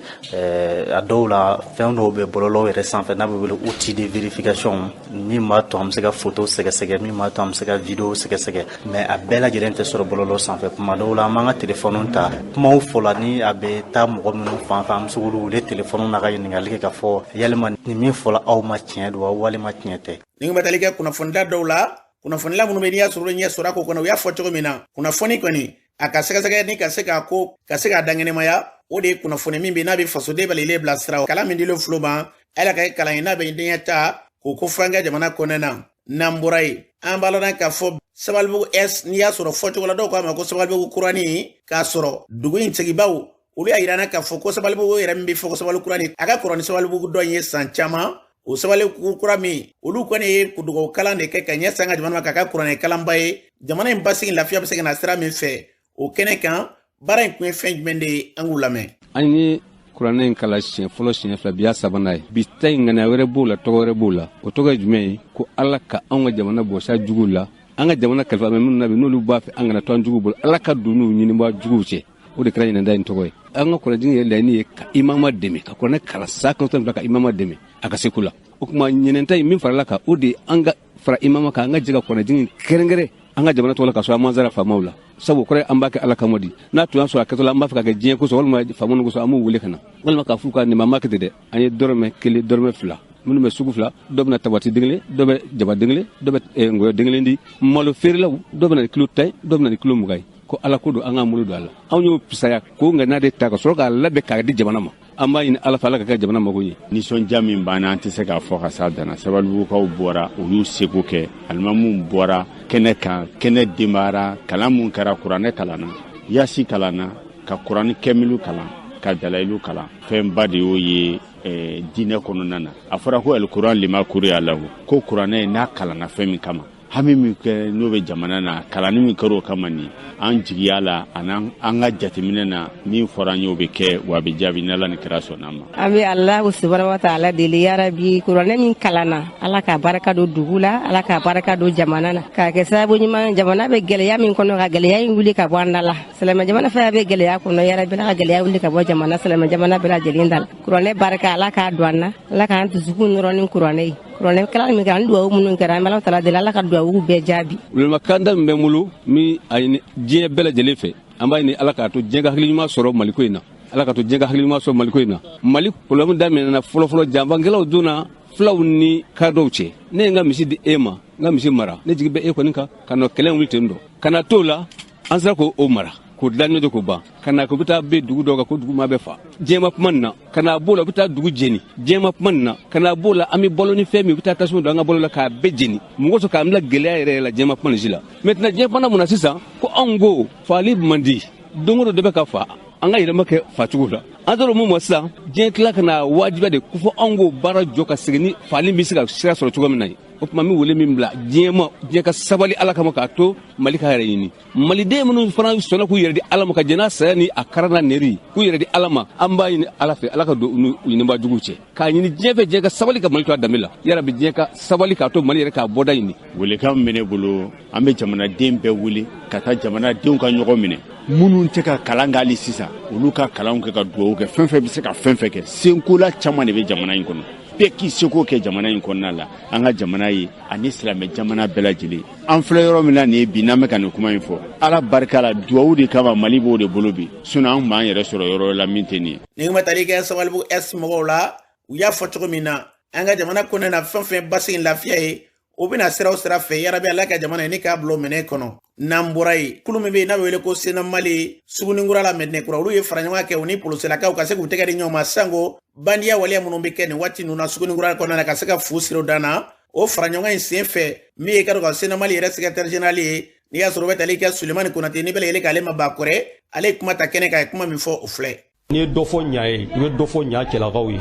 A dɔw la, fɛn dɔw bɛ bɔlɔlɔw yɛrɛ sanfɛ n'a bɛ wele outil de vérification, min b'a to an bɛ se ka photo sɛgɛsɛgɛ, min b'a to an bɛ se ka vidéo sɛgɛsɛgɛ, mais a bɛɛ lajɛlen tɛ sɔrɔ bɔlɔlɔ sanfɛ. Kuma dɔw la, an b'an ka téléphone ta, kumaw fɔla ni a bɛ taa mɔgɔ minnu fan fɛ, an bɛ se k'olu wele téléphone na ka ɲininkali kɛ k'a fɔ yalima nin min fɔla aw ma, tiɲɛ don wa walima tiɲɛ tɛ? Nin kun bɛ tali kɛ kunnafonida dɔw la, kunnafonila minnu bɛ n'i y'a sɔrɔ ɲɛ sɔrɔ a ko kɔnɔ. U y'a fɔ cogo min na, kunnafoni kɔni a ka sɛgɛsɛgɛ ni ka se k'a ko ka se k'a dankɛnɛmaya, o de ye kunnafoni min bɛ n'a bɛ fasoden bɛɛ lajɛlen bilasira. Kalan min dilen filo ma, ala ka kɛ kalan ye n'a bɛ denkɛ ta k'o ko fɔ an ka jamana kɔnɔna na. N'an bɔra yen, an b'a lɔn k'a fɔ Sabalibugu S, n'i y'a sɔrɔ fɔcogo la, dɔw k'a ma ko Sabalibugu kurani, k'a sɔrɔ dugu in sigibaw olu y'a yira n na k'a fɔ ko Sabalibugu yɛrɛ min bɛ fɔ ko Sabali kurani, a ka kɔrɔ ni Sabalibugu dɔ in ye san caman. O Sabalibugu kura min, olu kɔni ye dugawu kalan de kɛ ka ɲɛsin an ka jamana ma, k'a ka kuranɛ kalanba ye, jamana in basigi lafiya bɛ se ka na sira min fɛ. O kɛnɛ kan, baara in kun ye fɛn jumɛn de ye? An k'u lamɛn. An ye kuranɛ in kalan siɲɛ fɔlɔ, siɲɛ fila, bi y'a sabanan ye. Bi ta in, ŋaniya wɛrɛ b'o la, tɔgɔ wɛrɛ b'o la. O tɔgɔ ye jumɛn ye? Ko Ala ka anw ka jamana bɔsa juguw la. An ka jamana kalifa bɛ minnu na bi, n'olu b'a fɛ an kana to an juguw bolo, Ala ka don n'u ɲinibaa juguw cɛ. O de kɛra ɲinɛnda in tɔgɔ ye. An ka kuranɛjigin yɛrɛ laɲini ye ka imama dɛmɛ ka kuranɛ kalan san 12 ka imama dɛmɛ a ka seko la. O tuma ɲinɛnta in min farala kan, o de ye an ka fara imama kan, an ka jɛ ka kuranɛjigin kɛrɛnkɛrɛn an ka jamana tɔgɔ la, ka sɔrɔ an man sara faamaw la, sabu kɔrɔ an b'a kɛ Ala kama di. N'a tun y'a sɔrɔ a kɛtɔ la an b'a fɛ ka kɛ diɲɛ kosɔn walima faamaw kosɔn, an b'u wele ka na walima k'a f'u ka nin ma kɛ ten dɛ. An ye dɔrɔmɛ kelen, dɔrɔmɛ fila, minnu bɛ sugu fila, dɔ bɛna tabati den kelen, dɔ bɛ jaba den kelen, dɔ bɛ ngɔyɔ den kelen di. Malo feerelaw, dɔ bɛna ni kilo 10, dɔ bɛna ni kilo 20 ye. Ko Ala ko don, an k'an bolo don a la. Anw y'o fisaya k'o ŋaniya de ta ka sɔrɔ k'a labɛn k'a di jamana ma. An b'a ɲini Ala fɛ, Ala ka kɛ jamana mago ye. Nisɔndiya min b'an na, an tɛ se k'a fɔ ka s'a danna. Sabalibugukaw bɔra, u y'u seko kɛ. Alimamuw bɔra kɛnɛ kan, kɛnɛ denbayara. Kalan mun kɛra, kuranɛ kalanna, yasi kalanna, ka kuranɛ kɛmilu kalan, ka dalayilu kalan. Fɛnba de y'o ye diinɛ kɔnɔna na. A fɔra ko alikuran lima kuriya lahu, ko kuranɛ n'a kalanna fɛn min kama, hami min kɛ n'o bɛ jamana na, kalanni min kɛra o kama, nin an jigiya la ani an ka jateminɛ na, min fɔra an ye, o bɛ kɛ, wa a bɛ jaabi n'Ala ni kira sɔnna ma. An bɛ Alahu subahana wa taala deli, yarabi, kuranɛ min kalanna, Ala ka barika don dugu la, Ala ka barika don jamana na, k'a kɛ sababu ɲuman. Jamana bɛ gɛlɛya min kɔnɔ, ka gɛlɛya in wuli ka bɔ an da la. Silamɛ jamana fɛn bɛ gɛlɛya kɔnɔ, yarabi, Ala ka gɛlɛya wuli ka bɔ jamana silamɛ jamana bɛɛ lajɛlen da la. Kuranɛ barika, Ala k'a don an na, Ala k'an dusukun nɔrɔ ni kuranɛ ye. Kuranɛ kalan min kɛra, ani duwawu minnu kɛra, an bɛ Ala taala deli, Ala ka duwawu bɛɛ jaabi. Welemakanda min bɛ n bolo, min a ɲini diɲɛ bɛɛ lajɛlen fɛ, an b'a ɲini Ala k'a to diɲɛ ka hakili ɲuman sɔrɔ Maliko in na. Ala k'a to diɲɛ ka hakili ɲuman sɔrɔ Maliko in na. Mali problème daminɛna fɔlɔfɔlɔ, janfankɛlaw donna fulaw ni kadɔw cɛ. Ne ye n ka misi di e ma, n ka misi mara, ne jigi bɛ e kɔni kan ka nɔ kɛlɛ wuli ten dɔ ka na t'o la. An sera k'o mara k'o dilan ɲɔgɔn k'o ban, ka na k'o bɛ taa bɛ dugu dɔw kan ko dugu maa bɛ fa. Diɲɛ ma kuma nin na, ka na b'o la, u bɛ taa dugu jeni. Diɲɛ ma kuma nin na, ka na b'o la, an bɛ balo ni fɛn min, u bɛ taa tasuma don an ka balo la k'a bɛɛ jeni. Mɔgɔ sɔrɔ k'an bila gɛlɛya yɛrɛ la. Diɲɛ ma kuma nin si la. Maintenant diɲɛ fana mun na sisan ko anw ko faali man di, don o don dɔ bɛ ka fa, an ka yɛlɛma kɛ facogo la. An taara mun ma sisan, diɲɛ tila ka na wajibiya de ko fɔ anw k'o baara jɔ ka segin ni faali bɛ se ka sira sɔrɔ cogo min na ye. O tuma n bɛ wele min bila diɲɛ ma, diɲɛ ka sabali Ala kama k'a to Mali k'a yɛrɛ ɲini. Maliden minnu fana sɔnna k'u yɛrɛ di Ala ma, ka jɛn n'a saya ni a kara n'a nɛri, k'u yɛrɛ di Ala ma, an b'a ɲini Ala fɛ, Ala ka don u n'u ɲinibaa juguw cɛ. K'a ɲini diɲɛ fɛ, diɲɛ ka sabali ka Mali to a danbe la. Yarabi, diɲɛ ka sabali k'a to Mali yɛrɛ k'a bɔda ɲini. Welekan min bɛ ne bolo, an bɛ jamanaden bɛɛ wele ka taa jamanadenw ka ɲɔgɔn minɛ. Minnu tɛ ka kalan kɛ hali sisan, olu ka kalanw kɛ, ka dugawu kɛ. Fɛn fɛn bɛ se ka fɛn fɛn kɛ, senkola caman de bɛ jamana in kɔnɔ. Bɛɛ k'i seko kɛ jamana in kɔnɔna la. An ka jamana ye ani silamɛ jamana bɛɛ lajɛlen. An filɛ yɔrɔ min na nin ye bi, n'an bɛ ka nin kuma in fɔ, Ala barika la, dugawu de kama Mali b'o de bolo bi. Sinon an tun b'an yɛrɛ sɔrɔ yɔrɔ la min tɛ nin ye. Nin kuma tali kɛ Sabalibugu Est mɔgɔw la, u y'a fɔ cogo min na, an ka jamana kɔnɔna na, fɛn fɛn basigi lafiya ye, o bɛna sira o sira fɛ, yarabi Ala ka jamana ye ni k'a bila o minɛ kɔnɔ. N'an bɔra yen, kulu min bɛ yen n'a bɛ wele ko Sena Mali Suguninkura la Mɛdinɛkura, olu ye fara ɲɔgɔn kɛ u ni polosilakaw ka se k'u tɛgɛ di ɲɔgɔn ma, sango bandiya waleya minnu bɛ kɛ nin waati ninnu na Suguninkura kɔnɔna na, ka se ka fu siri o dan na. O fara ɲɔgɔn in sen fɛ, min ye ka dɔn ka Sena Mali yɛrɛ secrétaire général ye, n'i y'a sɔrɔ o bɛ tali kɛ Sulemani Konate, ni bɛ yɛlɛ k'ale ma Bakɔrɛ, ale ye kuma ta kɛnɛ kan, a ye kuma min fɔ, o filɛ. N'i ye dɔ fɔ ɲa ye, i bɛ dɔ fɔ ɲa cɛlakaw ye.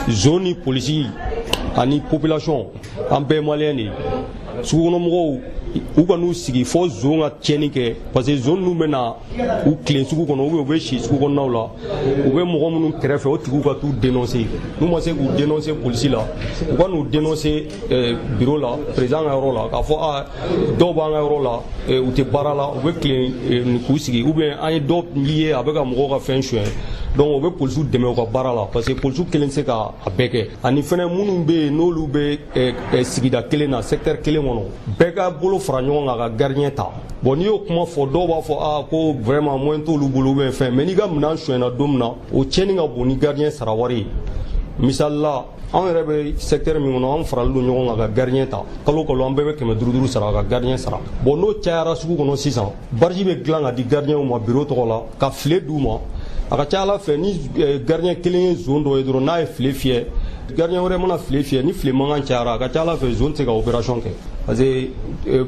Zon ni polisi ani population, an bɛɛ maliyɛn de ye. Sugukɔnɔmɔgɔw, u ka n'u sigi fɔ zon ka tiɲɛni kɛ, parce que zon ninnu bɛ na u tilen sugu kɔnɔ, ou bien u bɛ si sugu kɔnɔnaw la, u bɛ mɔgɔ minnu kɛrɛfɛ, o tigiw ka t'u dénoncer. N'u ma se k'u dénoncer polisi la, u ka n'u dénoncer bureau la, président ka yɔrɔ la, k'a fɔ a dɔw b'an ka yɔrɔ la, u tɛ baara la, u bɛ tilen k'u sigi, ou bien an ye dɔ ye a bɛ ka mɔgɔw ka fɛn suɲɛ. Donc o bɛ polisiw dɛmɛ u ka baara la, parce que polisiw kelen tɛ se ka a bɛɛ kɛ. Ani fɛnɛ minnu bɛ yen, n'olu bɛ sigida kelen na, secteur kelen kɔnɔ, bɛɛ ka bolo fara ɲɔgɔn kan ka gardien ta. Bon, n'i y'o kuma fɔ, dɔw b'a fɔ aa ko vraiment moyen t'olu bolo ou bien fɛn. Mais n'i ka minɛn sonyɛna don min na, o tiɲɛni ka bon ni gardien sara wari ye. Misali la, anw yɛrɛ bɛ secteur min kɔnɔ, an faralen don ɲɔgɔn kan ka gardien ta. Kalo kalo, an bɛɛ bɛ 500 5 sara ka gardien sara. Bon, n'o cayara sugu kɔnɔ sisan, barisi bɛ dilan ka di gardienw ma bureau tɔgɔ la, ka file d'u ma. A ka ca Ala fɛ, ni gardien kelen ye zon dɔ ye dɔrɔn, n'a ye file fiyɛ, gardien wɛrɛ mana file fiyɛ, ni file mankan cayara, a ka ca Ala fɛ, zon tɛ se ka opération kɛ. Parce que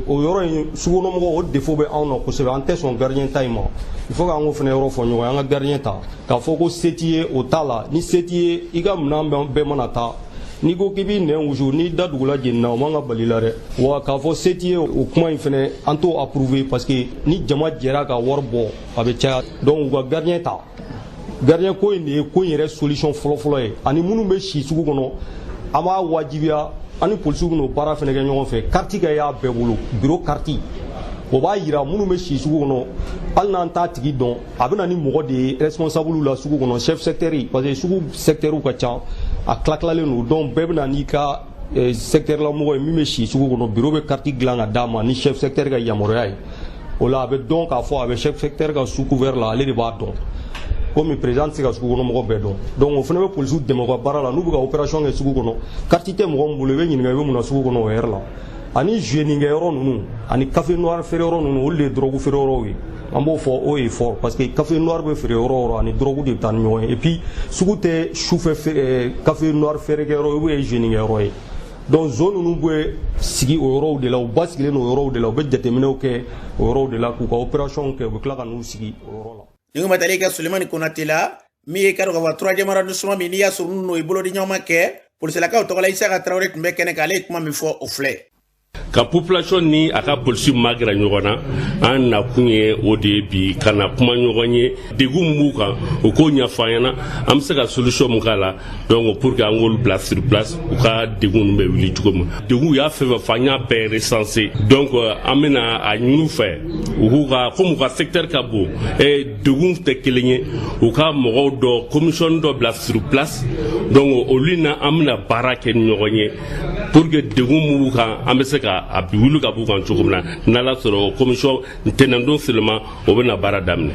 o yɔrɔ in, sugukɔnɔmɔgɔw, o défaut bɛ anw na kosɛbɛ. An tɛ sɔn gardien ta in ma. Il faut k'an k'o fana yɔrɔ fɔ ɲɔgɔn ye. An ka gardien ta, k'a fɔ ko se t'i ye, o t'a la. Ni se t'i ye, i ka minɛn bɛɛ mana taa, n'i ko k'i b'i nɛn wusu, n'i da dugula jenina, o man ka bali la dɛ. Wa k'a fɔ se t'i ye, o kuma in fɛnɛ, an t'o approuver, parce que ni jama jɛra ka wari bɔ, a bɛ caya. Donc u ka gardien ta, gardien ko in de ye ko in yɛrɛ solution fɔlɔfɔlɔ ye. Ani minnu bɛ si sugu kɔnɔ, an b'a wajibiya, an ni polisiw bɛn'o baara fɛnɛ kɛ ɲɔgɔn fɛ. Carte ka y'a bɛɛ bolo, bureau carte, o b'a yira minnu bɛ si sugu kɔnɔ. Hali n'an t'a tigi dɔn, a bɛ na ni mɔgɔ de ye responsable la sugu kɔnɔ, chef secteur, parce que sugu secteur ka ca, a tila tilalen don. Donc bɛɛ bɛ na n'i ka secteur la mɔgɔ ye min bɛ si sugu kɔnɔ. Bureau bɛ carte dilan ka d'a ma ni chef secteur ka yamaruya ye. O la, a bɛ dɔn k'a fɔ a bɛ chef secteur ka sous couvert la, ale de b'a dɔn, komi président tɛ se ka sugu kɔnɔ mɔgɔ bɛɛ dɔn. Donc o fana bɛ polisiw dɛmɛ u ka baara la. N'u bɛ ka opération kɛ sugu kɔnɔ, carte tɛ mɔgɔ min bolo, i bɛ ɲininka i bɛ mun na sugu kɔnɔ o heure la. Ani zuyenikɛ yɔrɔ ninnu ani café noir feere yɔrɔ ninnu, olu de ye drogue feere yɔrɔw ye. An b'o fɔ haut et fort, parce que café noir bɛ feere yɔrɔ o yɔrɔ, ani drogue de bɛ taa ni ɲɔgɔn ye. Et puis sugu tɛ sufɛ café noir feerekɛ yɔrɔ ou bien zuyenikɛ yɔrɔ ye. Donc zon ninnu bɛ sigi o yɔrɔw de la, u basigilen don o yɔrɔw de la, u bɛ jateminɛw kɛ o yɔrɔw de la, k'u ka opération kɛ, u bɛ tila ka n'u sigi o yɔrɔ la. Nin kuma tali kɛ Sulemani Konate la, min ye ka dɔn k'a fɔ troisième arrondissement min, n'i y'a sɔrɔ n'o ye bolodi ɲɔgɔn ma kɛ polisilakaw tɔgɔ la, Isaka Tarawele tun bɛ kɛnɛ kan, ale ye kuma min fɔ, o filɛ. Ka population ni a ka polisi magɛrɛ ɲɔgɔn na, an nakun ye o de ye bi, ka na kuma ɲɔgɔn ye, degun min b'u kan, u k'o ɲɛfɔ an ɲɛna, an bɛ se ka solution min k'a la. Donc pour que an k'olu bila sur place, u ka degun ninnu bɛ wuli cogo min. Degun u y'a fɛn fɛn fɔ, an y'a bɛɛ recenser. Donc an bɛna a ɲini u fɛ, u k'u ka, komi u ka secteur ka bon, degun tɛ kelen ye, u ka mɔgɔw dɔ, commission dɔ bila sur place. Donc olu na, an bɛna baara kɛ ni ɲɔgɔn ye pour que degun min b'u kan, an bɛ se ka a bi wuli ka b'u kan cogo min na. N'Ala sɔrɔ, o commission ntɛnɛndon seulement, o bɛna baara daminɛ.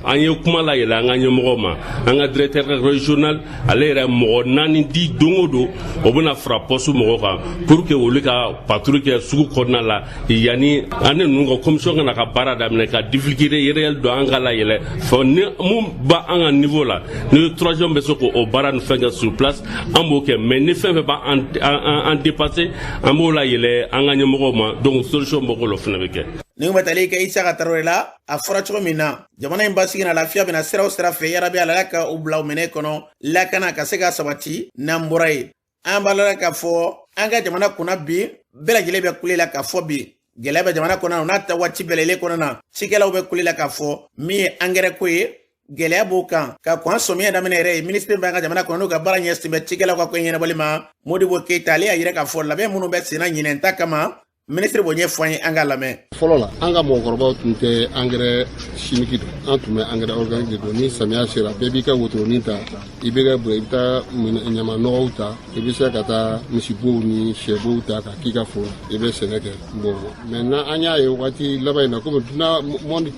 An ye kuma layɛlɛ an ka ɲɛmɔgɔw ma, an ka directeur régional, ale yɛrɛ mɔgɔ 4 di don o don, o bɛna fara poste mɔgɔw kan pour que olu ka patrouille kɛ sugu kɔnɔna la, yanni an ni ninnu ka commission ka na ka baara daminɛ, ka difficulté réel dɔn, an ka layɛlɛ fɔ ni mun b'an ka niveau la. Ni troisième bɛ se k'o baara ni fɛn kɛ sur place, an b'o kɛ. Mais ni fɛn fɛn b'an an dépasser, an b'o layɛlɛ an ka ɲɛmɔgɔw ma. Donc solution bɔ k'o la fana bɛ kɛ. Nin kuma tali kɛ Isaka Tarawele la, a fɔra cogo min na, jamana in basigi na lafiya bɛna sira o sira fɛ, yarabi Ala ka u bila u minɛ kɔnɔ, lakana ka se ka sabati. N'an bɔra yen, an b'a la k'a fɔ An ka jamana kunna bi, bɛɛ lajɛlen bɛ kule la k'a fɔ bi gɛlɛya bɛ jamana kɔnɔ. O n'a ta waati bɛɛ lajɛlen kɔnɔ na, cikɛlaw bɛ kule la k'a fɔ min ye angɛrɛ ko ye, gɛlɛya b'o kan ka kɔn sɔmiya daminɛ yɛrɛ ye. Minisiri b'an ka jamana kɔnɔ, n'u ka baara ɲɛsin bɛ cikɛlaw ka ko ɲɛnabɔli ma, Modibo Keyita, ale y'a yira k'a fɔ labɛn minnu bɛ senna ɲinɛn ta kama, minisiri b'o ɲɛfɔ an ye, an k'a lamɛn. Fɔlɔ la, an ka mɔgɔkɔrɔbaw tun tɛ angɛrɛ chimique dɔn, an tun bɛ angɛrɛ organique de dɔn. Ni samiya sera, bɛɛ b'i ka wotoronin ta, i bɛ ka i bɛ taa ɲama nɔgɔw ta, i bɛ se ka taa misibow ni sɛbow ta ka k'i ka foro la, i bɛ sɛnɛ kɛ. Bon, maintenant an y'a ye waati laban in na, komi dunan monde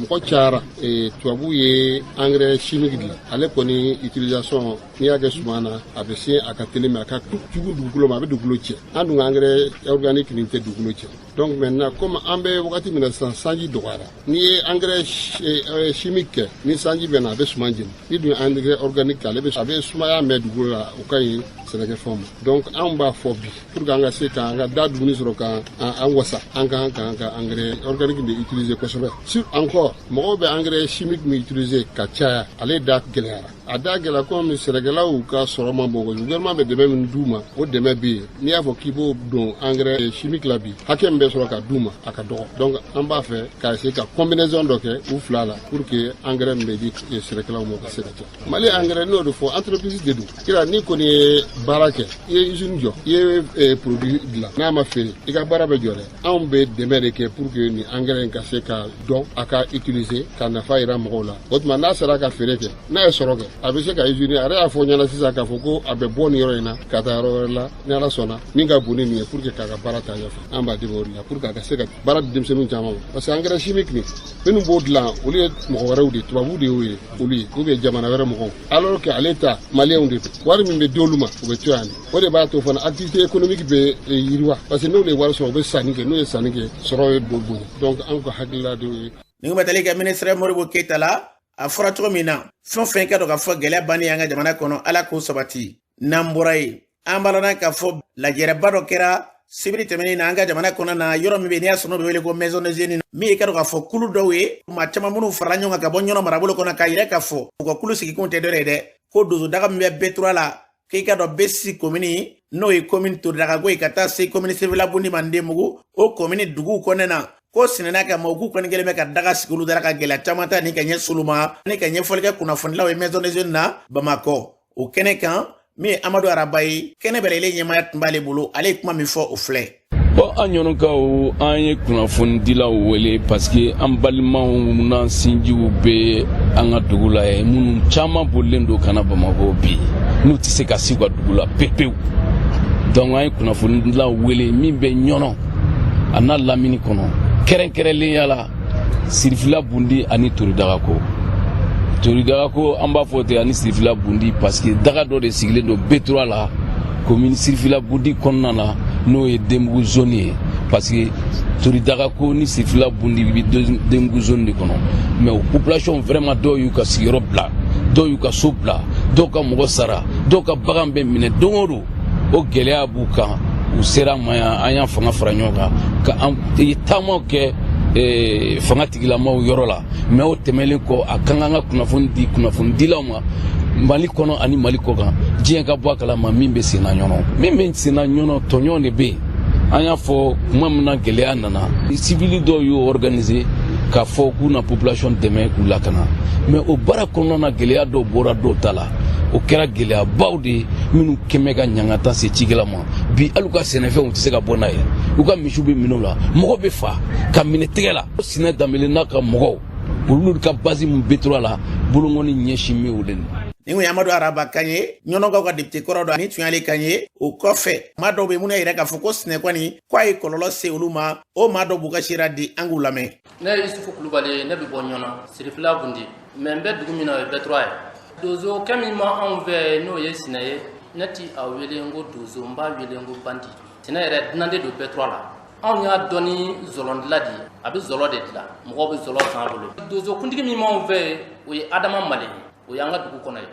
mɔgɔ cayara, tubabuw ye engrais chimique dilan. Ale kɔni utilisation, n'i y'a kɛ suman na, a bɛ se a ka teli, mais a ka jugu dugukolo ma, a bɛ dugukolo cɛ. An dun ka engrais organique nin tɛ dugukolo cɛ. Donc maintenant, comme an bɛ wagati min na sisan, sanji dɔgɔyara, n'i ye engrais chimique kɛ, ni sanji bɛ na, a bɛ suman jeni. Ni dun ye engrais organique kɛ, ale bɛ a bɛ sumaya mɛn dugukolo la, o ka ɲi sɛnɛkɛfɛnw ma. Donc anw b'a fɔ bi, pour que an ka se k'an ka da dumuni sɔrɔ, ka an wasa, an kan k'an ka engrais organique de utiliser kosɛbɛ. Sur encore, mɔgɔw bɛ engrais chimique min utiliser ka caya, ale da gɛlɛyara. A da gɛlɛya komi sɛnɛkɛlaw ka sɔrɔ man bon kojugu. Gouvernement bɛ dɛmɛ min d'u ma, o dɛmɛ bɛ yen. N'i y'a fɔ k'i b'o don engrais chimique la bi, hakɛ min bɛ sɔrɔ ka d'u ma, a ka dɔgɔ. Donc an b'a fɛ ka essayer ka combinaison dɔ kɛ u fila la, pour que engrais min bɛ di sɛnɛkɛlaw ma, o ka se ka ca. Mali engrais, n'o de fɔ, entreprise de don. Kira n'i kɔni ye baara kɛ, i ye usine jɔ, i ye produit dilan, n'a ma feere, i ka baara bɛ jɔ dɛ. Anw bɛ dɛmɛ de kɛ pour que nin engrais in ka se ka dɔn, a ka utiliser, ka nafa yira mɔgɔw la. O tuma n'a sera ka feere kɛ, n'a ye sɔrɔ kɛ, a bɛ se ka usine. A yɛrɛ y'a fɔ ɲɛna sisan k'a fɔ ko a bɛ bɔ nin yɔrɔ in na ka taa yɔrɔ wɛrɛ la, ni Ala sɔnna, min ka bon ni nin ye, pour que k'a ka baara taa ɲɛfɛ. An b'a dɛmɛ o de la pour que a ka se ka baara di denmisɛnninw caman ma, parce que engrais chimique nin, minnu b'o dilan, olu ye mɔgɔ wɛrɛw de, tubabuw de y'o ye olu ye, ou bien jamana wɛrɛ mɔgɔw, alors que ale ta, maliyɛnw de don. Wari min bɛ d'olu ma, o bɛ to yan de. O de b'a to fana activité économique bɛ yiriwa, parce que n'olu ye wari sɔrɔ, u bɛ sanni kɛ. N'u ye sanni kɛ, sɔrɔ ye bonya. Donc anw ka hakilila de ye. Nin kun bɛ tali kɛ minisiri Modibo Keyita la. A fɔra cogo min na, fɛn o fɛn ka dɔn k'a fɔ gɛlɛya bannen an ka jamana kɔnɔ, Ala k'o sabati. N'an bɔra yen, an b'a lɔn k'a fɔ lajɛrɛba dɔ kɛra sibiri tɛmɛnen na an ka jamana kɔnɔ na, yɔrɔ min bɛ n'i y'a sɔrɔ n'o bɛ wele ko Maison des Jeunes, min ye ka dɔn k'a fɔ kulu dɔw ye, maa caman minnu farala ɲɔgɔn kan ka bɔ Ɲɔnɔ marabolo kɔnɔ, k'a yira k'a fɔ u ka kulu sigikun tɛ dɔ ye dɛ, ko donsodaga min bɛ B3 la, k'i ka dɔn B6 komini, n'o ye komini Toridagako ye, ka taa se komini Sefila-Bundi ma Ndenbugu, o komini duguw kɔnɔna na, ko sinɛna ka ma u k'u kɔni kɛlen bɛ ka daga sigi olu dara, ka gɛlɛya caman ta ni ka ɲɛsin olu ma. Ni ka ɲɛfɔli kɛ kunnafonilaw ye Maison des Jeunes na Bamakɔ, o kɛnɛ kan, min ye Amadu Araba ye, kɛnɛ bɛɛ lajɛlen ɲɛmaaya tun b'ale bolo, ale ye kuma min fɔ, o filɛ. Bon, an ɲɔnɔkaw, an ye kunnafonidilaw wele parce que an balimaw n'an sinjiw bɛ an ka dugu la yen, minnu caman bolilen don ka na Bamakɔ bi, n'u tɛ se ka s'u ka dugu la pepewu. Donc an ye kunnafonidilaw wele min bɛ Ɲɔnɔ a n'a lamini kɔnɔ, kɛrɛnkɛrɛnlenya la Sirifila Bundi ani Toridagako. Toridagako, an b'a fɔ ten, ani Sirifila Bundi, parce que daga dɔ de sigilen don B3 la, commune Sirifila Bundi kɔnɔna na, n'o ye Denbugu zone ye, parce que Toridagako ni Sirifila Bundi bɛ Denbugu zone de kɔnɔ. Mais o population vraiment, dɔw y'u ka sigiyɔrɔ bila, dɔw y'u ka so bila, dɔw ka mɔgɔ sara, dɔw ka bagan bɛ minɛ don o don, o gɛlɛya b'u kan. U sera an ma yan, an y'an fanga fara ɲɔgɔn kan ka an taamaw kɛ fanga tigilamaw yɔrɔ la. Mais o tɛmɛnen kɔ, a kan an ka kunnafoni di kunnafonidilaw ma Mali kɔnɔ ani Mali kɔ kan, diɲɛ ka bɔ a kalama min bɛ senna Ɲɔnɔ. Min bɛ senna Ɲɔnɔ, tɔɲɔn de bɛ yen. An y'a fɔ kuma min na, gɛlɛya nana, sivili dɔw y'o organiser k'a fɔ k'u na population dɛmɛ k'u lakana. Mais o baara kɔnɔna na, gɛlɛya dɔw bɔra dɔw ta la, o kɛra gɛlɛyabaw de ye minnu kɛmɛ ka ɲangata se cikɛla ma. Bi hali u ka sɛnɛfɛnw tɛ se ka bɔ n'a ye, u ka misiw bɛ minɛ u la, mɔgɔ bɛ fa ka minɛ tɛgɛ la. Sinɛ Danbele n'a ka mɔgɔw, olu ka base min B3 la, bolonkɔni ɲɛsin bɛ o de ma. Nin kun ye Amadu Araba kan ye, Ɲɔnɔkaw ka député kɔrɔ dɔ, ani tun y'ale kan ye. O kɔfɛ, maa dɔw bɛ minnu y'a yira k'a fɔ ko sinɛ kɔni ko a ye kɔlɔlɔ se olu ma, o maa dɔw b'u ka seereya di, an k'u lamɛn. Ne ye Isufu Kulubali ye, ne bɛ bɔ Ɲɔnɔ Sirifila Bundi, mais n bɛ dugu min na, o ye B3 ye. Donsokɛ min ma anw fɛ, n'o ye Sinɛ ye, ne ti a wele n ko donso, n b'a wele n ko bandi. Sinɛ yɛrɛ dunan de don B3 la. Anw y'a dɔn ni zɔlɔn dilan de ye, a bɛ zɔlɔ de dilan, mɔgɔw bɛ zɔlɔ san a bolo. Donsokuntigi min m'anw fɛ, o ye Adama Male ye, o y'an ka dugu kɔnɔ ye.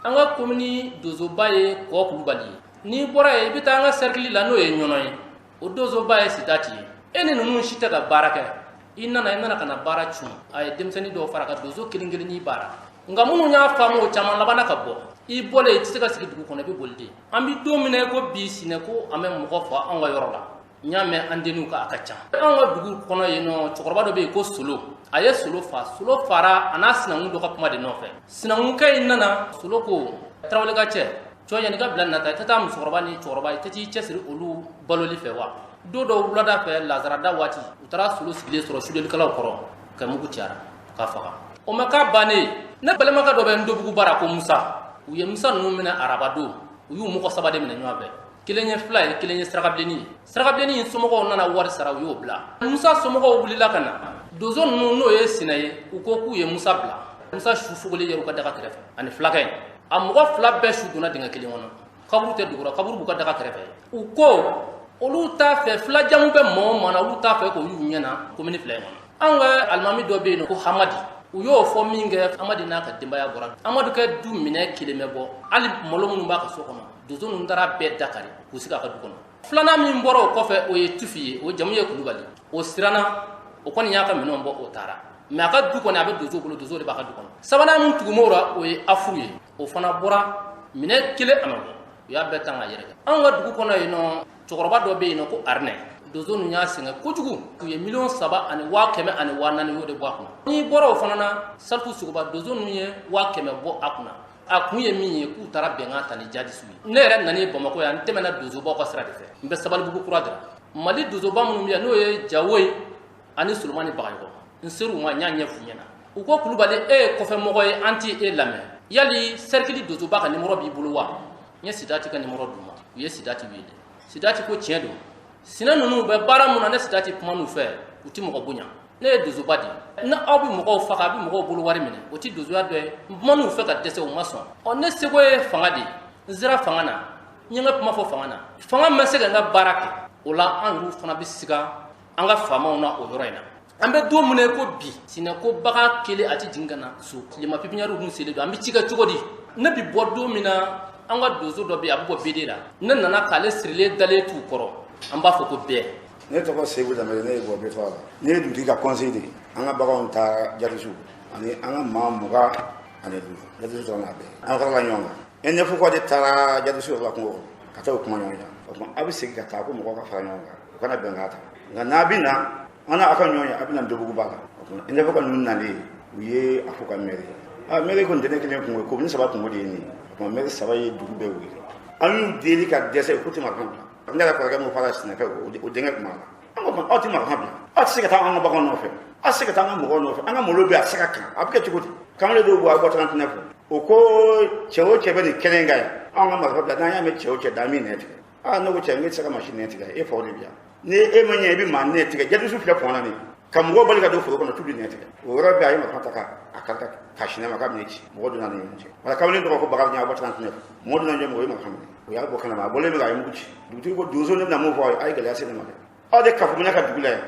An ka komini donsoba ye Kɔ Kulubali ye. N'i bɔra yen, i bɛ taa an ka sɛrikili la, n'o ye Ɲɔnɔ ye, o donsoba ye Sidati ye. E ni ninnu si tɛ ka baara kɛ, i nana ka na baara cun. A ye denmisɛnnin dɔw fara ka donso kelen kelennin baara. Nka minnu y'a faamu, o caman labanna ka bɔ. I bɔlen, i tɛ se ka sigi dugu kɔnɔ, i bɛ boli de. An bɛ don min na i ko bi, sinɛ ko an bɛ mɔgɔ fa anw ka yɔrɔ la. N y'a mɛn an denninw ka, a ka ca. Anw ka dugu kɔnɔ yen nɔ, cɛkɔrɔba dɔ bɛ yen ko Solo. A ye Solo fa. Solo fara a n'a sinankun dɔ ka kuma de nɔfɛ. Sinankunkɛ in nana, Solo ko: Tarawele ka cɛ cɔ, yanni ka bila nata, i tɛ taa musokɔrɔba ni cɛkɔrɔba, i tɛ t'i cɛsiri olu baloli fɛ wa? Don dɔw wulada fɛ, lazarada waati, u taara Solo sigilen sɔrɔ sudelikɛlaw kɔrɔ ka mugu cayara k'a faga. O ma k'a bannen, ne balimakɛ dɔ bɛ Ndobugu bara ko Musa. U ye Musa ninnu minɛ araba don. U y'u mɔgɔ saba de minɛ ɲɔgɔn fɛ, kelen ye fila ye, kelen ye sarakabilenni ye. Sarakabilenni in somɔgɔw nana wari sara, u y'o bila. Musa somɔgɔw wulila ka na donso ninnu, n'o ye sinɛ ye, u ko k'u ye Musa bila. Musa su fogolen yɛrɛ u ka daga kɛrɛfɛ ani fulakɛ in, a mɔgɔ fila bɛɛ su donna dingɛ kelen kɔnɔ. Kaburu tɛ dugura, kaburu b'u ka daga kɛrɛfɛ. U ko olu t'a fɛ fila jamu bɛ mɔgɔ o maa na, olu t'a fɛ k'o y'u ɲɛna komini fila in kɔnɔ. Anw ka alimami dɔ bɛ yen ko Hamadi, u y'o fɔ min kɛ, Amadi n'a ka denbaya bɔra. Amadu kɛ du minɛ kelen bɛ bɔ, hali malo minnu b'a ka so kɔnɔ, donso ninnu taara bɛɛ dakari k'u sigi a ka du kɔnɔ. Filanan min bɔra o kɔfɛ, o ye Tufi ye, o jamu ye Kulubali. O siranna, o kɔni y'a ka minɛnw bɔ, o taara, mais a ka du kɔni, a bɛ donso bolo, donso de b'a ka du kɔnɔ. Sabanan min tugum'o la, o ye Afuru ye, o fana bɔra, minɛ kelen a ma bɔ, u y'a bɛɛ tan ka yɛrɛkɛ. Anw ka dugu kɔnɔ yen nɔ, cɛkɔrɔba dɔ bɛ yen nɔ ko Arinɛ. Donso ninnu y'a sɛgɛn kojugu, u ye 3 104 000 y'o de bɔ a kunna. N'i bɔra o fana na, Salifu Sogoba, donso ninnu ye 100 000 bɔ a kunna. A kun ye min ye, k'u taara bɛnkan ta ni jadisiw ye. Ne yɛrɛ nana Bamakɔ yan, n tɛmɛna donsobaw ka sira de fɛ. N bɛ Sabalibugu kura de la. Mali donsoba minnu bɛ yan, n'o ye Jawo ye ani Solomani Bagayɔgɔ, n ser'u ma, n y'a ɲɛf'u ɲɛna. U ko: Kulubali, e ye kɔfɛmɔgɔ ye, an t'i e lamɛn. Yali sɛrikili donsoba ka nimɔrɔ b'i bolo wa? N ye Sidati ka nimɔrɔ d'u ma. U ye Sidati wele. Sidati ko tiɲɛ don, sinɛ ninnu bɛ baara mun na. Ne Sidati kuma n'u fɛ, u ti mɔgɔ bonya. Ne ye donsoba de ye, ni aw bɛ mɔgɔw faga, a bɛ mɔgɔw bolo wari minɛ, o ti donsoya dɔ ye. N kuma n'u fɛ ka dɛsɛ, u ma sɔn. Ɔ, ne seko ye fanga de ye, n sera fanga na, n ye n ka kuma fɔ fanga na, fanga ma se ka n ka baara kɛ. O la, an yɛrɛw fana bɛ siga an ka faamaw na o yɔrɔ in na. An bɛ don min na i ko bi, sinɛ ko bagan kelen a ti jigin ka na so. Tilema pipiniyɛriw dun selen don, an bɛ ci kɛ cogo di? Ne bi bɔ don min na, an ka donso dɔ bɛ yen, a bɛ bɔ BD la, ne nana k'ale sirilen dalen t'u kɔrɔ, an b'a fɔ ko bɛɛ. Ne tɔgɔ Seku Danbele, ne ye bɔ Betɔgɔ la. Ne ye dugutigi ka conseil de ye. An ka baganw taara jadisiw ani an ka maa 25, jadisiw taara n'a bɛɛ. An farala ɲɔgɔn kan, INF ko de taara jadisiw la kungo kɔnɔ ka taa o kuma ɲɔgɔn kan. O tuma, a bɛ segin ka taa ko mɔgɔw ka fara ɲɔgɔn kan, u kana bɛnkan ta, nka n'a bɛ na an n'a ka ɲɔgɔn ye, a bɛ na Ndobuguba la. O tuma, INF ka ninnu nalen, u ye a fɔ ka mairie, a mairie kɔni tɛ ne kelen kungo ye, commune saba kungo de ye nin ye. O tuma, maire saba ye dugu bɛɛ wele. An y'u deli ka dɛsɛ, k'u tɛ marifa bila. Ne yɛrɛ kɔrɔkɛ min fara sinɛkɛ, o denkɛ tun b'a la. An ko aw tɛ marifa bila, aw tɛ se ka taa an ka baganw nɔfɛ, aw tɛ se ka taa an ka mɔgɔw nɔfɛ, an ka malo bɛ yen, a tɛ se ka kan, a bɛ kɛ cogo di? Kamalen dɔw bɔ a bɔ 39, o ko cɛ o cɛ bɛ nin kɛnɛ in kan yan, anw ka marifa bila, n'an y'a mɛn cɛ o cɛ da, an b'i nɛn tigɛ. Aa, ne ko cɛ, n tɛ se ka masi nɛn tigɛ, e faw de bi yan. Ni e ma ɲɛ, i bɛ maa nɛn tigɛ. Jadisiw filɛ pɔn na nin ka mɔgɔw bali ka don foro kɔnɔ, t'u nɛn tigɛ. O yɔrɔ bɛɛ, a ye marifa ta ka a kari ka sinɛ ma k'a bɛ ne ci. Mɔgɔ donna ni ɲɔgɔn cɛ wala. Kamalen tɔgɔ ko Bakarijan, a bɔ 39. Mɔgɔ donna ɲɔgɔn, mɔgɔ ye marifa minɛ, o y'a bɔ kɛnɛma. A bɔlen min a ye mugu ci. Dugutigi ko donso, ne bɛna mun fɔ aw ye? A ye gɛlɛya se ne ma dɛ. Aw de kafo ne ka dugu la yan.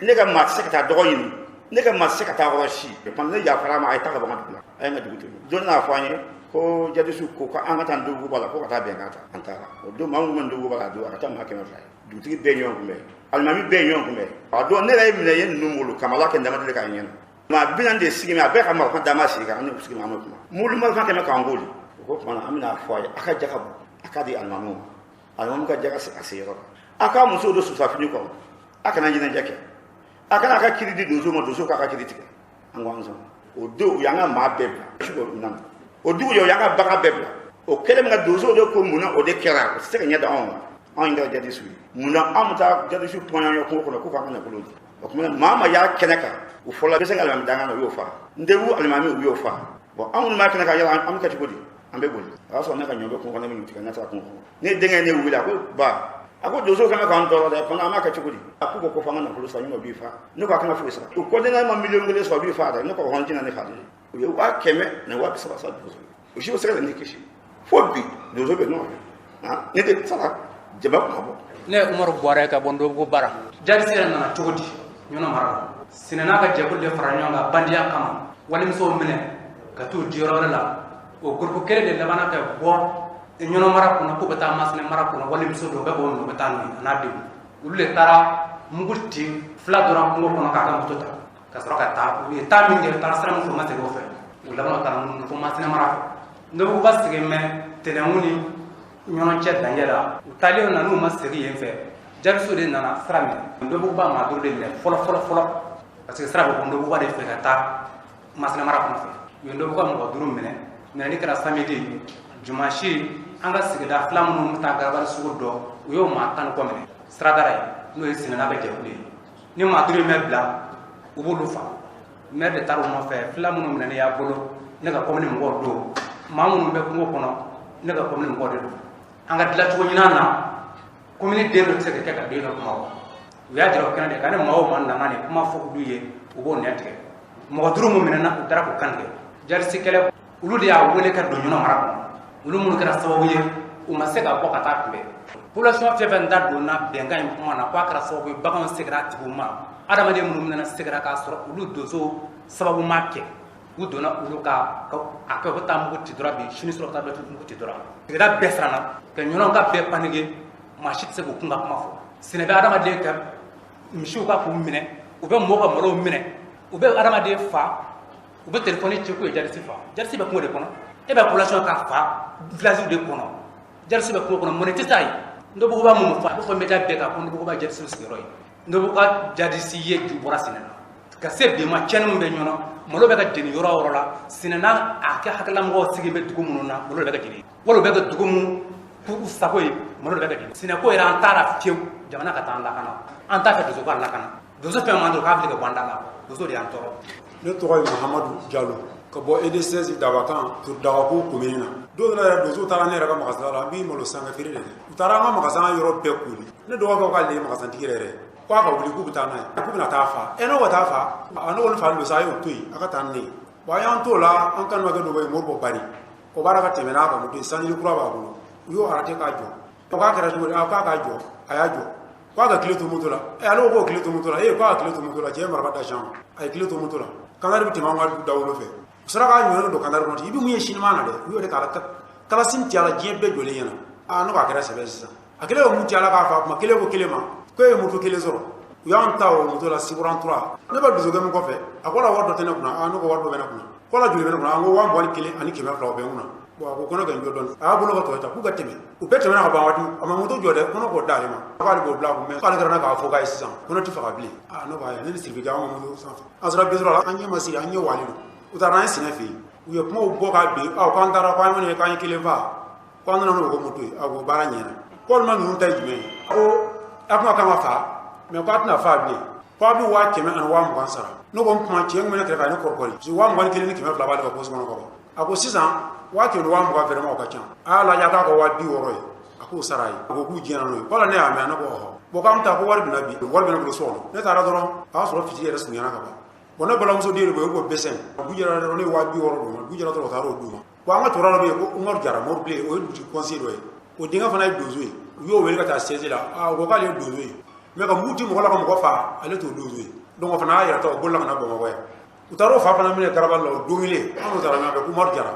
Ne ka maa tɛ se ka taa dɔgɔ ɲini, ne ka maa tɛ se ka taa yɔrɔ si. Ne yafara ma, a ye taa ka bɔ n ka dugu la, a ye n ka dugu to yen. Don n'a fɔ an ye ko jadisiw ko an ka taa Ndobuguba la, ko ka taa bɛnkan ta. An taara o don, maa minnu bɛ Ndobuguba la, a don a ka taa maa 200 ye. Dugutigi bɛɛ ɲɔgɔn kunbɛn, alimami bɛɛ ɲɔgɔn kunbɛn. A don ne yɛrɛ ye minɛ ye ninnu bolo kamala kɛ dama deli k'a ɲɛna. Maa 40 de sigi, a bɛɛ ka marifa dama sigi kan, an n'u sigi, an bɛ kuma. Mobili marifa kɛmɛ k'an k'o de. O ko tuma na, an bɛna fɔ a ye, a ka jaga bɔ, a k'a di alimamiw ma, alimami ka jaga a se yɔrɔ la, a k'a musow don susafini kɔrɔ, a kana ɲɛnajɛ kɛ, a kana a ka kiri di donso ma, donso k'a ka kiri tigɛ. An ko an sɔn. O don, u y'an ka maa bɛɛ bila u nana. O dugu jɛ, u y'an ka bagan bɛɛ bila. O kɛlen min ka donsow de ko mun na o de kɛra, o tɛ se ka ɲɛ da anw ma. Anw kɛra jadisiw ye mun na? Anw bɛ taa jadisiw kuma ɲɔgɔn kungo kɔnɔ k'u k'an ka nafolo di. O tuma, maa ma y'a kɛnɛ kan, u fɔlɔ bɛ se ka alimami dangan na, u y'o fa. Ndewu alimami, u y'o fa. Bon, anw minnu b'a kɛnɛ kan, yala an bɛ kɛ cogo di? An bɛ boli. O y'a sɔrɔ ne ka ɲɔ bɛ kungo kɔnɔ, ne bɛ ɲɔ tigɛ. Ne taara kungo kɔnɔ, ne denkɛ ye ne wele, a ko ba, a ko donso kɛmɛ k'an tɔɔrɔ dɛ, fana an b'a kɛ cogo di? A k'u ko ko fo an ka nafolo sara, ɲɔgɔn b'i fa. Ne ko a kana foyi sara. U ko ne ma 1 000 000 sɔrɔ, u b'i fa dɛ. Ne ko hɔn tɛna ne fa dɛ. U ye 100 000 ani 30 000 sara donso. U si bɛ se ka ne kisi fo bi, donso bɛ ɲɔgɔn fɛ, ne de sara jama kuma bɔ. Ne ye Umaru Buwarɛ ka bɔ Ndobugu bara. Jadisi yɛrɛ nana cogo di Ɲɔnɔ mara la? Sinɛ n'a ka jɛkulu de fara ɲɔgɔn kan bandiya kama, walimusow minɛ ka t'u di yɔrɔ wɛrɛ la. O gurupu kelen de labanna ka bɔ Ɲɔnɔ mara kɔnɔ k'u bɛ taa Masina mara kɔnɔ. Walimuso dɔw bɛ bɔ minɛ, u bɛ taa n'u ye a n'a denw. Olu de taara mugu ci fila dɔrɔn kungo kɔnɔ k'a ka moto ta ka sɔrɔ ka taa. U ye taa min kɛ, u taara sira min fɛ, u ma segin o fɛ. U labanna u taara. munumunu fo Masina mara fɛ. Ndobuguba sigilen bɛ Tɛnɛnkun ni Ɲɔnɔ cɛ dancɛ la. U taalen na, n'u ma segin yen fɛ, jadisiw de nana sira minɛ. Ndobuguba maa 5 de minɛ fɔlɔ fɔlɔ fɔlɔ, parce que sira bɛ bɔ Ndobuguba de fɛ ka taa Masina mara kɔnɔ fɛ. U ye Ndobuguba mɔgɔ 5 minɛ. Minɛli kɛra samedi. Dimanche, an ka sigida fila minnu bɛ taa Garabali sugu dɔn, u y'o maa 10 kɔ minɛ siradara ye, n'o ye Sinɛna bɛ jɛkulu ye. Ni maa 5 in bɛ bila, u b'olu fa. Maire de taara u nɔfɛ. Fila minnu minɛnen y'a bolo, ne ka commune mɔgɔw don. Maa minnu bɛ kungo kɔnɔ, ne ka commune mɔgɔw de don. An ka dilancogo ɲinan na, commune den dɔ tɛ se ka kɛ ka den dɔ kuma o. U y'a jira o kɛnɛ de kan, ni maa o maa nana nin kuma fɔ olu ye, u b'o nɛn tigɛ. Mɔgɔ 5 min minɛna, u taara k'u kan tigɛ. Jadisi kɛlɛ, olu de y'a wele ka don Ɲɔnɔ mara kɔnɔ. Olu minnu kɛra sababu ye, u ma se ka bɔ ka taa kunbɛn. Population fɛn fɛn da donna bɛnkan in kuma na, k'a kɛra sababu ye baganw seginna a tigiw ma, adamaden minnu minɛna seginna, k'a sɔrɔ olu donso sababu ma kɛ. U donna olu ka a kɛ, u bɛ taa mugu ci dɔrɔn bi, sini sɔrɔ ka taa dɔ mugu ci dɔrɔn. Sigida bɛɛ siranna ka Ɲɔnɔ ka bɛɛ paniquer. Maa si tɛ se k'u kun ka kuma fɔ. Sinɛ bɛ adamaden ka misiw ka k'u minɛ, u bɛ mɔgɔw ka malow minɛ, u bɛ adamaden fa, u bɛ telefɔni ci k'u ye jadisi fa. Jadisi bɛ kungo de kɔnɔ, e bɛ population ka fa village de kɔnɔ. Jadisi bɛ kungo kɔnɔ, mɔnɛ tɛ taa yen. Ndobuguba mun fɔ, a bɛ fɔ média bɛɛ kan ko Ndobuguba jadisi sigiyɔrɔ ye. Ndobuguba jadisi ye ju bɔra Sinɛ na ka se bi ma. Tiɲɛni min bɛ Ɲɔnɔ, malo bɛ ka jeni yɔrɔ o yɔrɔ la, Sinɛ n'a a kɛ hakililamɔgɔw sigi bɛ dugu minnu na, malo bɛ ka jeni, wala u bɛ ka dugu mun k'u sago ye, malo bɛ ka jeni. Sinɛ ko yɛrɛ, an taara fiyewu. Jamana ka taa an lakana, an t'a fɛ donso k'an lakana. Donso fɛn man dɔrɔn k'a fili ka bɔ an da la. Donso de y'an tɔɔrɔ. Ne tɔgɔ ye Mahamadu Jalo, ka bɔ ED16 Dabakan, Dagako commune na. Don dɔ la yɛrɛ, donsow taara ne yɛrɛ ka magasin la. An bɛ malo san ka feere de kɛ. U taara an ka magasin yɔrɔ bɛɛ koli. Ne dɔgɔkɛ ko k'ale ye magasintigi yɛrɛ ye, k'a ka wuli k'u bɛ taa n'a ye, k'u bɛna taa fa. Ɛ, ne ko taa fa a? Ne kɔni fa don sa, a y'o to yen, a ka taa ni ne ye. Bon, an y'an t'o la, an kanumakɛ dɔ bɛ yen, Moribo Bari, o b'a la ka tɛmɛ n'a ka moto ye, sanjili kura b'a bolo. U y'o arrêté k'a jɔ. O k'a kɛra cogo di? A k'a k'a jɔ. A y'a jɔ k'a ka clé to moto la. Ɛ, ale ko k'o clé to moto la. Ee, k'a ka clé to moto la. Cɛ ye marifa da sian ma, a ye clé to moto la. Kangari bɛ tɛmɛ an ka dawolo fɛ, u sera k'a ɲɔnen don kangari kɔnɔ. I bɛ mun ye sinima na dɛ, u y'o de k'a la kalasi ci a la diɲɛ bɛɛ jɔlen ɲɛna. Aa, ne ko a kɛra sɛbɛ sisan. A kɛlen ka mun ci a la k'a fa kuma kelen ko kelen ma ko e ye moto kelen sɔrɔ. U y'an ta o moto la Siburan 3. Ne bɛ dusukɛ min kɔfɛ, a ko la wari dɔ tɛ ne kunna. Aa, ne ko wari dɔ bɛ ne kunna. Ko la joli bɛ ne kunna? An ko 21 200, o bɛ n kunna. Bon, a ko ko ne ka n jɔ dɔɔni. A y'a bolo ka tɔ ta k'u ka tɛmɛ. U bɛɛ tɛmɛna ka ban waati, a ma moto jɔ dɛ, kɔnɔ k'o d'ale ma, k'ale b'o bila a kun. Mɛ k'ale kɛra ne k'a fɔ k'a ye sisan ko ne tɛ faga bilen. Aa, ne ko ayi, ne ni Siribi an ka moto sanfɛ, an sera bi la, an ɲɛ ma siri, an ɲɛ walen don. U taara n'an ye Sinɛ fɛ yen, u ye kumaw bɔ k'a bin. Aw k'an taara k'an ye k'an ye kelen fa, k'an nana n'o ko moto ye. A ko baara ɲɛna. K'olu ninnu ta ye jumɛn ye? A ko a kuma kan ka fa, mɛ k'a tɛna fa bilen, k'a bɛ 100 000 ani 20 000 sara. Ne ko n kuma cɛ min bɛ ne kɛrɛfɛ, a ye ne kɔrɔkɔri, parce que 21 200 b'ale ka poche kɔnɔ ka ban. A ko sisan 120 000, vraiment o ka ca. A y'a lajɛ, a k'a ka 60 000 ye, a k'o sara ye. A ko k'u diɲɛna n'o ye. Ko ne y'a mɛn. Ne ko ɔhɔ. Bon, k'an bɛ taa, ko wari bɛna bi, wari bɛ ne bolo so kɔnɔ. Ne taara dɔrɔn, a y'a sɔrɔ fitiri yɛrɛ surunyana ka ban. Bon, ne balimamuso den de bɛ yen ko Bɛsɛn. Dugu jɛra dɔrɔn, ne ye 60 000 d'u ma. Dugu jɛra dɔrɔn, u taara o d'u ma. Bon, an ka cɛkɔrɔba dɔ bɛ yen ko Umaru Jara Moribilen, o ye dugutigi conseiller dɔ ye, o denkɛ fana ye donso ye. U y'o wele ka taa siège la. A ko k'ale ye donso ye, mais ka mugu ci mɔgɔ la ka mɔgɔ fa, ale t'o donso ye. Donc o fana y'a yɛrɛ ta, o bolila ka na Bamakɔ yan. U taara o fa fana minɛ Garabali la o don kelen. An n'o taara ɲɔgɔn fɛ ko Umaru Jara,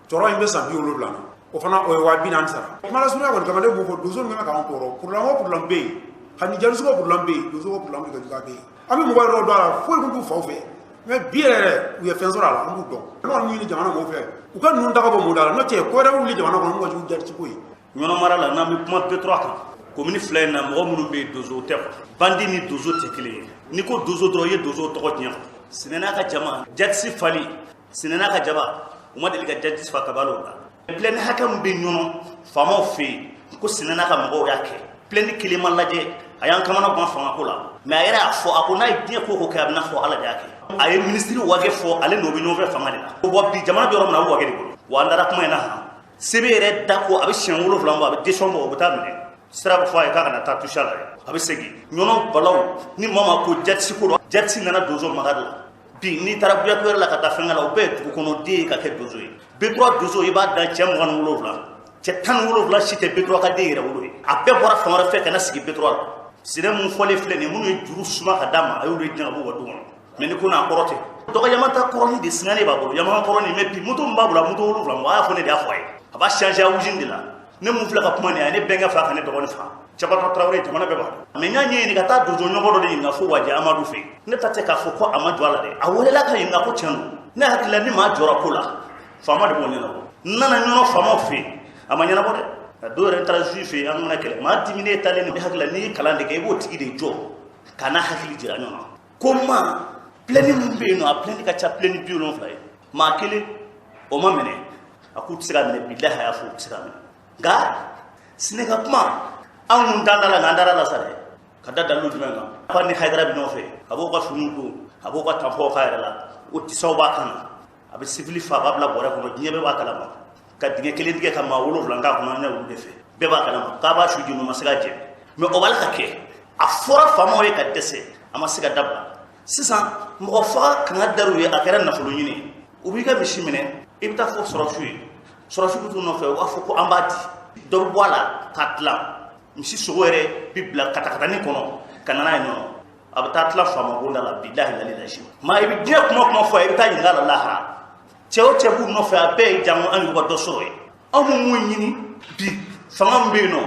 cɛkɔrɔba in bɛ san 70 na, o fana o ye 40 000 sara. Kuma lasurunya kɔni kama, ne b'o fɔ, donso min bɛ k'an tɔɔrɔ, problème o problème bɛ yen, hali jalisiko problème bɛ yen, donso ko problème de ka jugu a bɛɛ ye. An bɛ mɔgɔ yɛrɛ dɔn a la, foyi tun t'u faw fɛ, mais bi yɛrɛ u ye fɛn sɔrɔ a la, an b'u dɔn. Ne kɔni ɲini jamana mɔgɔw fɛ, u ka ninnu ta ka bɔ mun da la, n'o tɛ ko wɛrɛ bɛ wuli jamana kɔnɔ mun ka jugu jarisiko ye. Ɲɔnɔ mara la, n'an bɛ kuma B3 kan, commune 2 in na, mɔgɔ minnu bɛ yen, donso tɛ quoi. Bandi ni donso tɛ kelen ye. N'i ko donso dɔrɔn, i ye donso tɔgɔ tiɲɛ quoi. Sinɛ n'a ka jama, jadisi fali, Sinɛ n'a ka jama, u ma deli ka jadisi fa kabalo la. Plainte hakɛ min bɛ Ɲɔnɔ faamaw fɛ yen ko Sinɛ n'a ka mɔgɔw y'a kɛ, plainte kelen ma lajɛ. A y'an kamana gan fangako la, mais a yɛrɛ y'a fɔ, a ko n'a ye diɲɛ ko o ko kɛ, a bɛna fɔ Ala de y'a kɛ. A ye minisiri Wage fɔ, ale n'o bɛ ɲɔgɔn fɛ fanga de la. Bon, bi jamana bɛ yɔrɔ min na, a bɛ Wage de bolo. Wa an dara kuma in na han, sebe yɛrɛ da ko a bɛ siɲɛ 7 bɔ, a bɛ décision bɔ, o bɛ taa minɛ. Sira bɛ fɔ a ye k'a kana taa toucher a la dɛ, a bɛ segin. Ɲɔnɔ balaw ni maa ma ko jadisi ko don, jadisi nana donso maga de la. Bi n'i taara Kuyatɛ la ka taa fɛnkɛ la, o bɛɛ ye dugu kɔnɔ den ye ka kɛ donso ye. B3 donso, i b'a da cɛ 27, cɛ 17 si tɛ B3 ka den yɛrɛ wolo ye. A bɛɛ bɔra fan wɛrɛ fɛ ka na sigi B3 la. Sinɛ mun fɔlen filɛ nin ye, minnu ye juru suma ka d'a ma, a y'olu gɛn ka b'u ka du kɔnɔ. Mais ni ko n'a kɔrɔ tɛ dɔgɔ Yamaha kɔrɔnin de singalen b'a bolo, Yamaha kɔrɔnin. Mais bi moto min b'a bolo, a moto 7 mɔgɔ a y'a fɔ, ne de y'a fɔ a ye, a b'a changer a usine de la. Ne mun filɛ ka kuma nin ye, a ye ne bɛnkɛ fa ka ne dɔgɔnin fa, Cabatɔ Tarawele, jamana bɛɛ b'a dɔn. Mais n y'a ɲɛɲini ka taa donso ɲɔgɔn dɔ de ɲininka fo Wajɛ Amadu fɛ yen. Ne ta tɛ k'a fɔ ko a ma jɔ a la dɛ, a welela ka ɲininka ko tiɲɛ don. Ne hakili la, ni maa jɔra ko la Faama de b'o ɲɛnabɔ. N nana Ɲɔnɔ faamaw fɛ yen, a ma ɲɛnabɔ dɛ. A dɔw yɛrɛ taara juge fɛ yen, an kana kɛlɛ. Maa diminen taalen ni hakili la, n'i ye kalan de kɛ, i b'o tigi de jɔ k'a n'a hakili jira ɲɔgɔn na. Ko ma plainte min bɛ yen nɔ, a plainte ka ca plainte 70 ye. Maa kelen o ma minɛ, a k'u tɛ se ka minɛ, bilahi a y'a fɔ u tɛ se ka minɛ. Nka Sinɛ ka kuma, anw kun t'an da la, nka an dara la sa dɛ. Ka da dalilu jumɛn kan? Ko ni Hayidara bɛ ɲɔgɔn fɛ, a b'o ka finiw don, a b'o ka tanfɔw k'a yɛrɛ la, o tisaw b'a kan na, a bɛ sivili fa, a b'a bila bɔrɛ kɔnɔ, diɲɛ bɛɛ b'a kalama. Ka dingɛ kelen tigɛ ka maa 7 k'a kɔnɔ, an ɲɛ olu de fɛ, bɛɛ b'a kalama k'a b'a su jeni, o ma se ka jɛ. Mais o b'a la ka kɛ, a fɔra faamaw ye ka dɛsɛ, a ma se ka dabila. Sisan mɔgɔ faga kanga dar'u ye, a kɛra nafolo ɲini ye. U b'i ka misi minɛ, i bɛ taa fɔ sɔrɔsiw ye, sɔrɔsiw bɛ t'u nɔfɛ, u b'a fɔ ko an b'a di, dɔ bɛ bɔ a la k'a tilan. Misi sogo yɛrɛ bɛ bila katakatanin kɔnɔ ka na n'a ye nɔ, a bɛ taa tila faama bonda la. Bilahi lali lasi maa, i bɛ diɲɛ kuma kuma fɔ, i bɛ taa ɲininka a la lahara. Cɛ o cɛ b'u nɔfɛ, a bɛɛ ye jango an y'u ka dɔ sɔrɔ ye. Anw bɛ mun ɲini bi? Fanga min bɛ yen nɔ,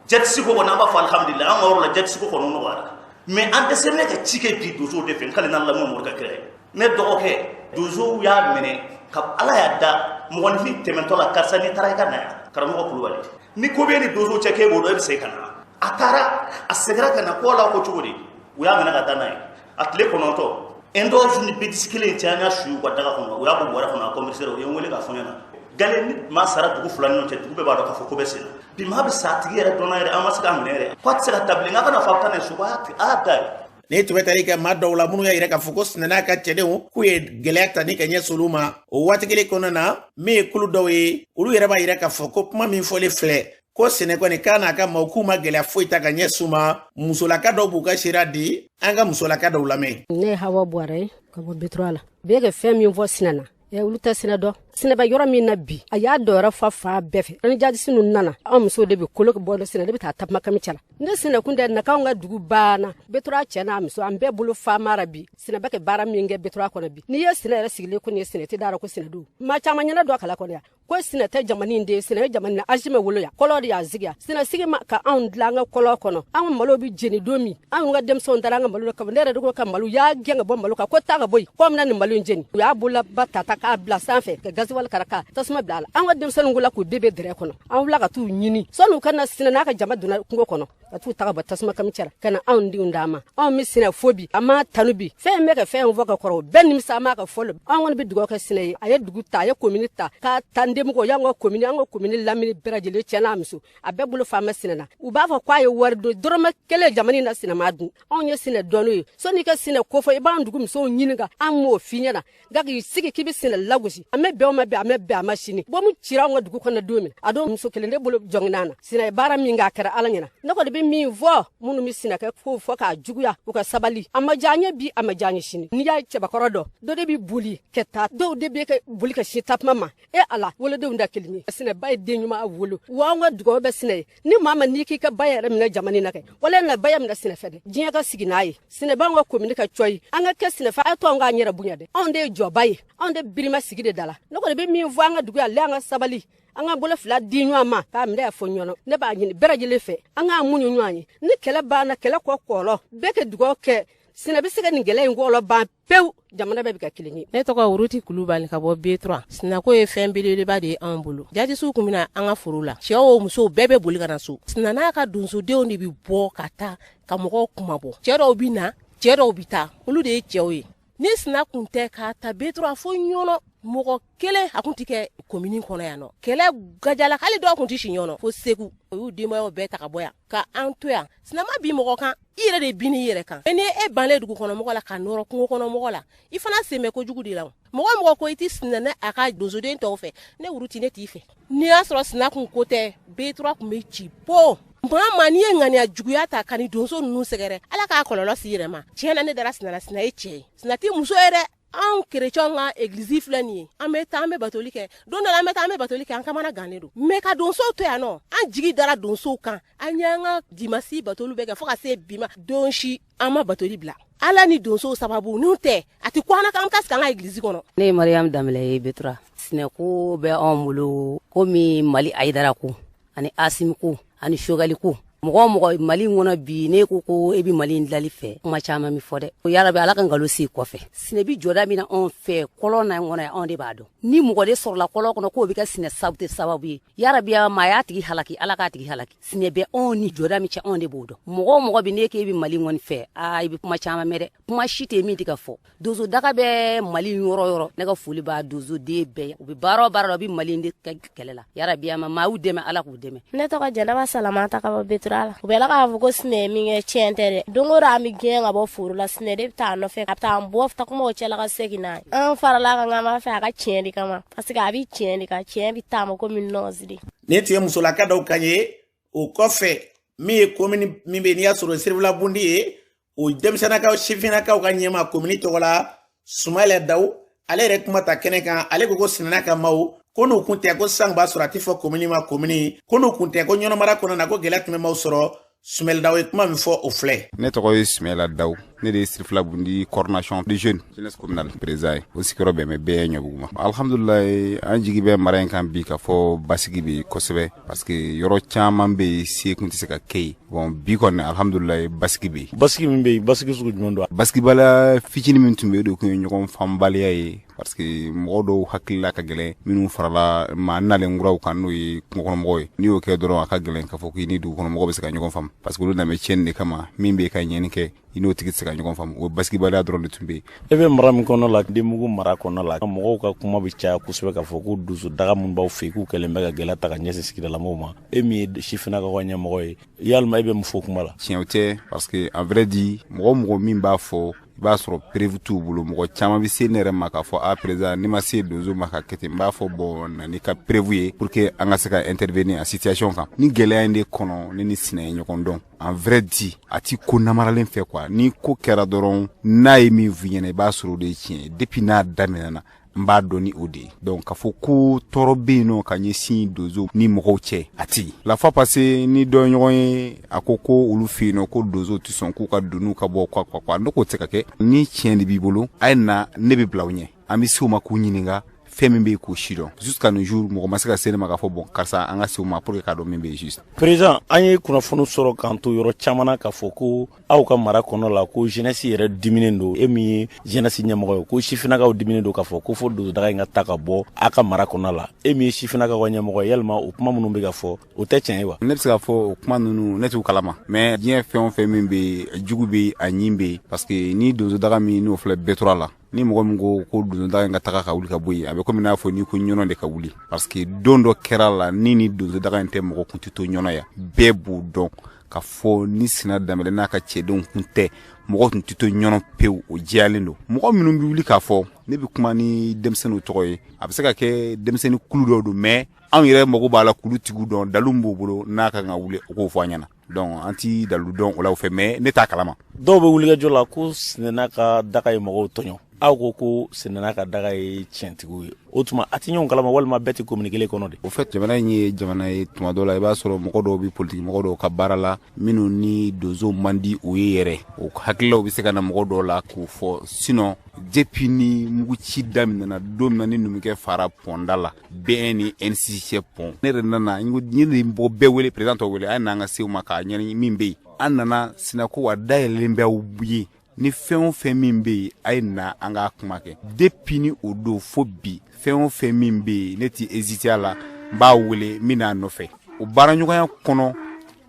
jatisi ko kɔni, an b'a fɔ alihamudulila, an ka yɔrɔ la jatisi ko kɔni nɔgɔyara. Mais an dɛsɛlen ka ci kɛ bi donsow de fɛ. N kale n'Ala la, mori ka kira ye. Ne dɔgɔkɛ, donsow y'a minɛ ka Ala y'a da mɔgɔninfin tɛmɛtɔ la, karisa n'i taara i ka na yan, karamɔgɔ Kulubali, ni ko bɛ ni donsow cɛ k'e b'o dɔn, e bɛ segin ka na. A taara, a seginna ka na, ko ala ko cogo di, u y'a minɛ ka taa n'a ye. A tile 9, indɔsu ni bêtise kelen cɛ, an y'a su u ka daga kɔnɔ, u y'a bɔ bɔrɛ kɔnɔ. A commissaire, u ye n wele k'a fɔ n ɲɛna. Gale ni maa sara dugu fila ni ɲɔgɔn cɛ, dugu bɛɛ b'a dɔn k'a fɔ ko bɛ sen na. Bi maa bɛ sa, a tigi yɛrɛ dɔnna yɛrɛ, an ma se k'a minɛ yɛrɛ, ko a tɛ se ka ta bilen, k'a kana fɔ a bɛ taa n'a ye so, ko a y'a da ye. Ni tun bɛ tali kɛ maa dɔw la minnu y'a yira k'a fɔ ko Sinɛ n'a ka cɛdenw k'u ye gɛlɛya ta ni ka ɲɛsin olu ma, o waati kelen kɔnɔna na, min ye kulu dɔw ye, olu yɛrɛ b'a yira k'a fɔ ko kuma min fɔlen filɛ ko Sɛnɛ kɔni k'a n'a ka maaw k'u ma gɛlɛya foyi ta ka ɲɛsin u ma. Musolaka dɔw b'u ka seereya di, an ka musolaka dɔw lamɛn. Ne ye Hawa Buwara ye ka bɔ Betura la. Bɛɛ ka fɛn min fɔ Sinɛ na, olu tɛ Sinɛ dɔn. Sinɛ bɛ yɔrɔ min na bi, a y'a dɔyɔrɔ fa fan bɛɛ fɛ. Ni jadisi ninnu nana, anw musow de bɛ kolo bɔ, Sinɛ de bɛ taa takuma kami cɛ la. Ne Sinɛ kun tɛ na k'anw ka dugu banna. Betura cɛ n'a muso, an bɛɛ bolo fa mara bi. Sinɛ bɛ kɛ baara min kɛ Betura kɔnɔ bi, n'i ye Sinɛ yɛrɛ sigilen ko nin ye Sinɛ, tɛ dara ko Sinɛ don. Maa caman ɲɛna dɔ kala kɔnɔ yan ko Sinɛ tɛ jamana in den. Sinɛ ye jamana in azimɛ wolo yan, kɔlɔ de y'a sigi yan. Sinɛ sigi ma ka anw dilan an ka kɔlɔ kɔnɔ. Anw ka malo bɛ jeni don min, anw ka denmisɛnw taara an ka malo kama. Ne yɛrɛ de ko ka malo y'a gɛn ka bɔ malo kan, ko taa ka bɔ yen, ko an bɛna nin malo in jeni. U y'a bololaba ta ta k'a bila sanfɛ ka gaziwali kara ka tasuma bila a la. An ka denmisɛnninw ko la k'u bɛɛ bɛ dɛrɛ kɔnɔ. An wulila ka t'u ɲini sɔnni u ka na. Sinɛ n'a ka jama donna kungo kɔnɔ ka t'u taga bɔ tasuma kami cɛla ka na anw denw d'an ma. Anw bɛ Sinɛ fo bi, an m'a tanu bi. Fɛn bɛ ka fɛn fɔ ka kɔrɔ, o bɛɛ nimisa an b'a ka fɔ. Anw kɔni bɛ dugawu kɛ Sinɛ ye. A ye dugu ta, a ye komini ta k'a ta n denmɔgɔ y'an ka komini, an ka komini lamini bɛɛ lajɛlen, cɛ n'a muso, a bɛɛ bolo fan bɛ Sinɛ na. U b'a fɔ k'a ye wari don, dɔrɔmɛ kelen jamana in na Sinɛ ma dun. Anw ye Sinɛ dɔn ye. Sɔnni i ka Sinɛ kofɔ, i b'an dugu musow ɲininka, an m'o f'i ɲɛna. Nka k'i sigi k'i bɛ Sinɛ lagosi, an bɛ bɛn o ma bɛn, an bɛ bɛn a ma sini. Bɔmu cira anw ka dugu kɔnɔ don min, a don muso kelen de bolo jɔngina na. Sinɛ ye baara min kɛ, a kɛra Ala ɲɛna. Ne kɔni bɛ min fɔ, minnu bɛ Sinɛ kɛ ko fɔ k'a juguya, u ka sabali. A ma diya an ye bi, a ma diya an ye sini. N'i y'a cɛbakɔrɔ dɔn, dɔ de bɛ boli ka taa, dɔw de bɛ kɛ boli ka sin takuma ma. E Ala, wolodenw da kelen ye. Sinɛ ba ye den ɲuman wolo wa. An ka dugawu bɛ Sinɛ ye. Ni maa ma n'i k'i ka ba yɛrɛ minɛ jamana in na kɛ, wala na ba minɛ Sinɛ fɛ dɛ, diɲɛ ka sigi n'a ye. Sinɛ b'an ka komini ka cɔ ye, an ka kɛ Sinɛ fɛ. A to an k'an yɛrɛ bonya dɛ. Anw de ye jɔba ye, anw de birima sigi de da la. Ne kɔni bɛ min fɔ an ka dugu yan, an ka sabali, an ka bolo fila di ɲɔgɔn ma k'a minɛ fɔ ɲɔgɔn. Ne b'a ɲini bɛɛ lajɛlen fɛ, an k'an muɲu ɲɔgɔn ye. Ni kɛlɛ banna, kɛlɛ kɔ kɔlɔ bɛɛ kɛ dugawu kɛ. Sinɛ bɛ se ka nin gɛlɛya in kɔlɔ ban pewu, jamana bɛɛ bɛ ka kelen ye. Ne tɔgɔ Wuruti Kulubali ka bɔ B3. Sinako ye fɛn belebeleba de ye anw bolo. Jadisiw tun bɛna an ka foro la, cɛw o musow bɛɛ bɛ boli ka na so. Sina n'a ka donsodenw de bɛ bɔ ka taa ka mɔgɔw kunmabɔ. Cɛ dɔw bɛ na, cɛ dɔw bɛ taa, olu de ye cɛw ye. Ni Sina kun tɛ k'a ta B3 fo Ɲɔnɔ, mɔgɔ kelen a kun tɛ kɛ komini kɔnɔ yan nɔ. Kɛlɛ gajala, hali dɔw kun tɛ si Ɲɔnɔ fo Segu. O y'u denbayaw bɛɛ ta ka bɔ yan ka an to yan. Sina ma bin mɔgɔ kan, i yɛrɛ de bin i yɛrɛ kan. Ni e banlen dugu kɔnɔ mɔgɔ la ka nɔrɔ kungo kɔnɔ mɔgɔ la, i fana sen bɛ kojugu de la. Mɔgɔ mɔgɔ ko i tɛ Sina ne a ka donsoden tɔw fɛ, ne Wuruti, ne t'i fɛ. N'i y'a sɔrɔ Sina kun ko tɛ, B3 kun bɛ ci po. Maa ma n'i ye ŋaniya juguya ta ka ni donso ninnu sɛgɛrɛ, Ala k'a kɔlɔlɔ s'i yɛrɛ ma. Tiɲɛ na, ne dara Sina la. Sina ye cɛ ye, Sina tɛ muso ye dɛ. Anw kerecɛnw ka egilizi filɛ nin ye, an bɛ taa, an bɛ batoli kɛ. Don dɔ la, an bɛ taa, an bɛ batoli kɛ, an kamana gannen don. Mais ka donsow to yan nɔ, an jigi dara donsow kan. An y'an ka dimasi batoli bɛɛ kɛ fo ka se bi ma, don si an ma batoli bila. Ala ni donsow sababu, n'u tɛ a tɛ ko an na k'an ka sigi an ka egilizi kɔnɔ. Ne ye Mariyamu Danbɛlɛ ye Betura. Sinɛko bɛ anw bolo komi Mali Ayidara ko ani Asimi ko ani Sogali ko. Mɔgɔ o mɔgɔ Mali in kɔnɔ bi, n'e ko ko e bɛ Mali in dilali fɛ, kuma caman bɛ fɔ dɛ. Yarabi, Ala ka nkalon se kɔfɛ. Sinɛ bɛ jɔda min na anw fɛ kɔlɔn na kɔnɔ, anw de b'a dɔn. Ni mɔgɔ de sɔrɔla kɔlɔn kɔnɔ k'o bɛ kɛ sinɛ sababu ye, yarabi, maa y'a tigi halaki, Ala k'a tigi halaki. Sinɛ bɛ anw ni jɔda min cɛ, anw de b'o dɔn. Mɔgɔ o mɔgɔ bɛ n'e k'e bɛ Mali kɔni fɛ, aa, i bɛ kuma caman mɛn dɛ. Kuma si tɛ min tɛ ka fɔ. Donso daga bɛ Mali yɔrɔ yɔrɔ, ne ka foli b'a donsoden bɛɛ. U bɛ baara o baara la, u bɛ Mali de kɛ kɛlɛ la. Yarabi, a ma maa y'u dɛmɛ, Ala k'u dɛmɛ. Ne tɔgɔ Jɛnɛba Salamata, ka bɔ Betura la. U bɛ k'a fɔ ko sinɛ ye min kɛ, tiɲɛ tɛ dɛ. Don o don an bɛ gɛn ka bɔ foro la, sinɛ de bɛ taa nɔfɛ, a bɛ taa an bɔ takumaw cɛla ka segin n'a ye. An farala kan k'an b'a fɛ a ka tiɲɛ de kama, parce que a bɛ tiɲɛ de kan, tiɲɛ bɛ taama komi nɔɔsi de. Nin tun ye musolaka dɔw kan ye. O kɔfɛ, min ye komini min bɛ, n'i y'a sɔrɔ Sirifila Bundi ye, o denmisɛnninakaw, sifinnakaw ka ɲɛma komini tɔgɔ la, Sumayila Daw, ale yɛrɛ kuma ta kɛnɛ kan. Ale ko ko sinɛna ka maaw ko n'u kun tɛ, ko san b'a sɔrɔ a tɛ fɔ komini ma komini, ko n'u kun tɛ, ko Ɲɔnɔ mara kɔnɔ na, ko gɛlɛya tun bɛ maaw sɔrɔ. Sumayila Daw ye kuma min fɔ, o filɛ. Ne tɔgɔ ye Sumayila Daw, ne de ye Sirifila Bundi coordination des jeunes jeunesse communale président ye. O sigiyɔrɔ bɛn bɛ bɛɛ Ɲɔbugu ma. Alhamdulilayi, an jigi bɛ mara in kan bi k'a fɔ basigi bɛ kosɛbɛ, parce que yɔrɔ caman bɛ yen, se kun tɛ se ka kɛ yen. Bon, bi kɔni, alhamdulilayi, basigi bɛ yen. Basigi min bɛ yen, basigi sugu jumɛn don? Basigibaliya fitinin min tun bɛ yen, o de tun ye ɲɔgɔn fanbaliya ye, parce que mɔgɔ dɔw hakilila ka gɛlɛn, minnu farala maa nalen kuraw kan, n'o ye kungokɔnɔmɔgɔw ye. N'i y'o kɛ dɔrɔn, a ka gɛlɛn k'a fɔ k'i ni dugukɔnɔmɔgɔw bɛ se ka ɲɔgɔn faamu, parce que olu nana tiɲɛni de kama. Min bɛ ka ɲɛni kɛ, i n'o tigi tɛ se ka ɲɔgɔn faamu. O basigibaliya dɔrɔn de tun bɛ yen. E bɛ mara min kɔnɔ la, Denbugu mara kɔnɔ la, mɔgɔw ka kuma bɛ caya kosɛbɛ k'a fɔ ko donso daga minnu b'aw fɛ yen, k'u kɛlen bɛ ka gɛlɛya ta ka ɲɛsin sigidalamɔgɔw ma. E min ye sifinnakaw ka ɲɛmɔgɔ ye, yalima e bɛ mun fɔ kuma la? Tiɲɛ tɛ, parce que en vrai dit, mɔgɔ mɔgɔ min b'a fɔ, i b'a sɔrɔ preuve t'u bolo. Mɔgɔ caman bɛ se ne yɛrɛ ma k'a fɔ a président, n'i ma se donso ma ka kɛ ten, n b'a fɔ bon, na n'i ka preuve ye pour que an ka se ka intervenir a situation kan. Ni gɛlɛya in de kɔnɔ, ne ni sinɛ ye ɲɔgɔn dɔn. En vrai dit, a ti ko namaralen fɛ quoi. Ni ko kɛra dɔrɔn, n'a ye min f'i ɲɛna, i b'a sɔrɔ o de ye tiɲɛ ye. Depuis n'a daminɛna, n b'a dɔn ni o de ye. Donc k'a fɔ ko tɔɔrɔ bɛ yen nɔ ka ɲɛsin donso ni mɔgɔw cɛ, a ti. La fois passée, ni dɔ ɲɔgɔn ye, a ko ko olu fɛ yen nɔ, ko donso tɛ sɔn k'u ka doniw ka bɔ, quoi quoi quoi. Ne k'o tɛ se ka kɛ. Ni tiɲɛ de b'i bolo, a ye na, ne bɛ bila aw ɲɛ, an bɛ se u ma k'u ɲininka fɛn min bɛ yen, k'o si dɔn. Jusqu'à nos jours, mɔgɔ ma se ka se ne ma k'a fɔ bon, karisa, an ka se u ma pour que k'a dɔn min bɛ yen juste. Président, an ye kunnafoni sɔrɔ k'an to yɔrɔ caman na k'a fɔ ko aw ka mara kɔnɔ la, ko jeunesse yɛrɛ diminen don. E min ye jeunesse ɲɛmɔgɔ ye, ko sifinnakaw diminen don k'a fɔ ko fo donsodaga in ka ta ka bɔ aw ka mara kɔnɔ la. E min ye sifinnakaw ka ɲɛmɔgɔ ye, yalima o kuma minnu bɛ ka fɔ, o tɛ tiɲɛ ye wa? Ne bɛ se k'a fɔ o kuma ninnu, ne t'u kalama, mais diɲɛ fɛn o fɛn min bɛ yen, jugu bɛ yen, a ɲin bɛ yen, parce que ni donsodaga min n'o filɛ Betura la, ni mɔgɔ min ko ko donsodaga in ka taga ka wuli ka bɔ yen, a bɛ komi n'a fɔ n'i ko ɲɔnɔ de ka wuli, parce que don dɔ kɛra la, ni donsodaga in tɛ, mɔgɔ kun tɛ to ɲɔnɔ yan. Bɛɛ b'o dɔn ka fɔ ni Sina Danbɛlɛ n'a ka cɛdenw kun tɛ, mɔgɔ tun tɛ to ɲɔnɔ pewu. O jɛyalen don. Mɔgɔ minnu bɛ wuli k'a fɔ, ne bɛ kuma ni denmisɛnninw tɔgɔ ye, a bɛ se ka kɛ denmisɛnnin kulu dɔw don, mais anw yɛrɛ mago b'a la kulu tigiw dɔn, dalu b'u bolo n'a kan ka wuli, o k'o fɔ an ɲɛna. Donc an ti dalu dɔn o la o fɛ, mais ne t'a kalama. Dɔw bɛ wulikajɔ la ko Sinɛna ka daga ye mɔgɔw tɔɲɔ, aw ko ko Sinɛna ka daga ye tiɲɛtigiw ye. O tuma a tɛ ɲɔgɔn kalama, walima bɛɛ tɛ komini kelen kɔnɔ de? O fait, jamana in ye jamana ye, tuma dɔw la i b'a sɔrɔ mɔgɔ dɔw bɛ politiki mɔgɔ dɔw ka baara la, minnu ni donso man di o ye yɛrɛ, o hakililaw bɛ se ka na mɔgɔ dɔw la k'o fɔ. Sinon, depuis ni muguci daminɛna don min na, ni numukɛ fara pɔnda la, BN ni NCC cɛ pɔn, ne yɛrɛ nana n ko n ye nin bɔ bɛɛ wele, président tɔ wele, a ye n'an ka se u ma k'a ɲɛni min bɛ yen. An nana sinako wa dayɛlɛlen bɛ aw ye, ni fɛn o fɛn min bɛ yen, a ye na an k'a kuma kɛ. Depuis ni o don fo bi, fɛn o fɛn min bɛ yen, ne ti hésiter a la, n b'a wele, n bɛ n'a nɔfɛ. O baaraɲɔgɔnya kɔnɔ,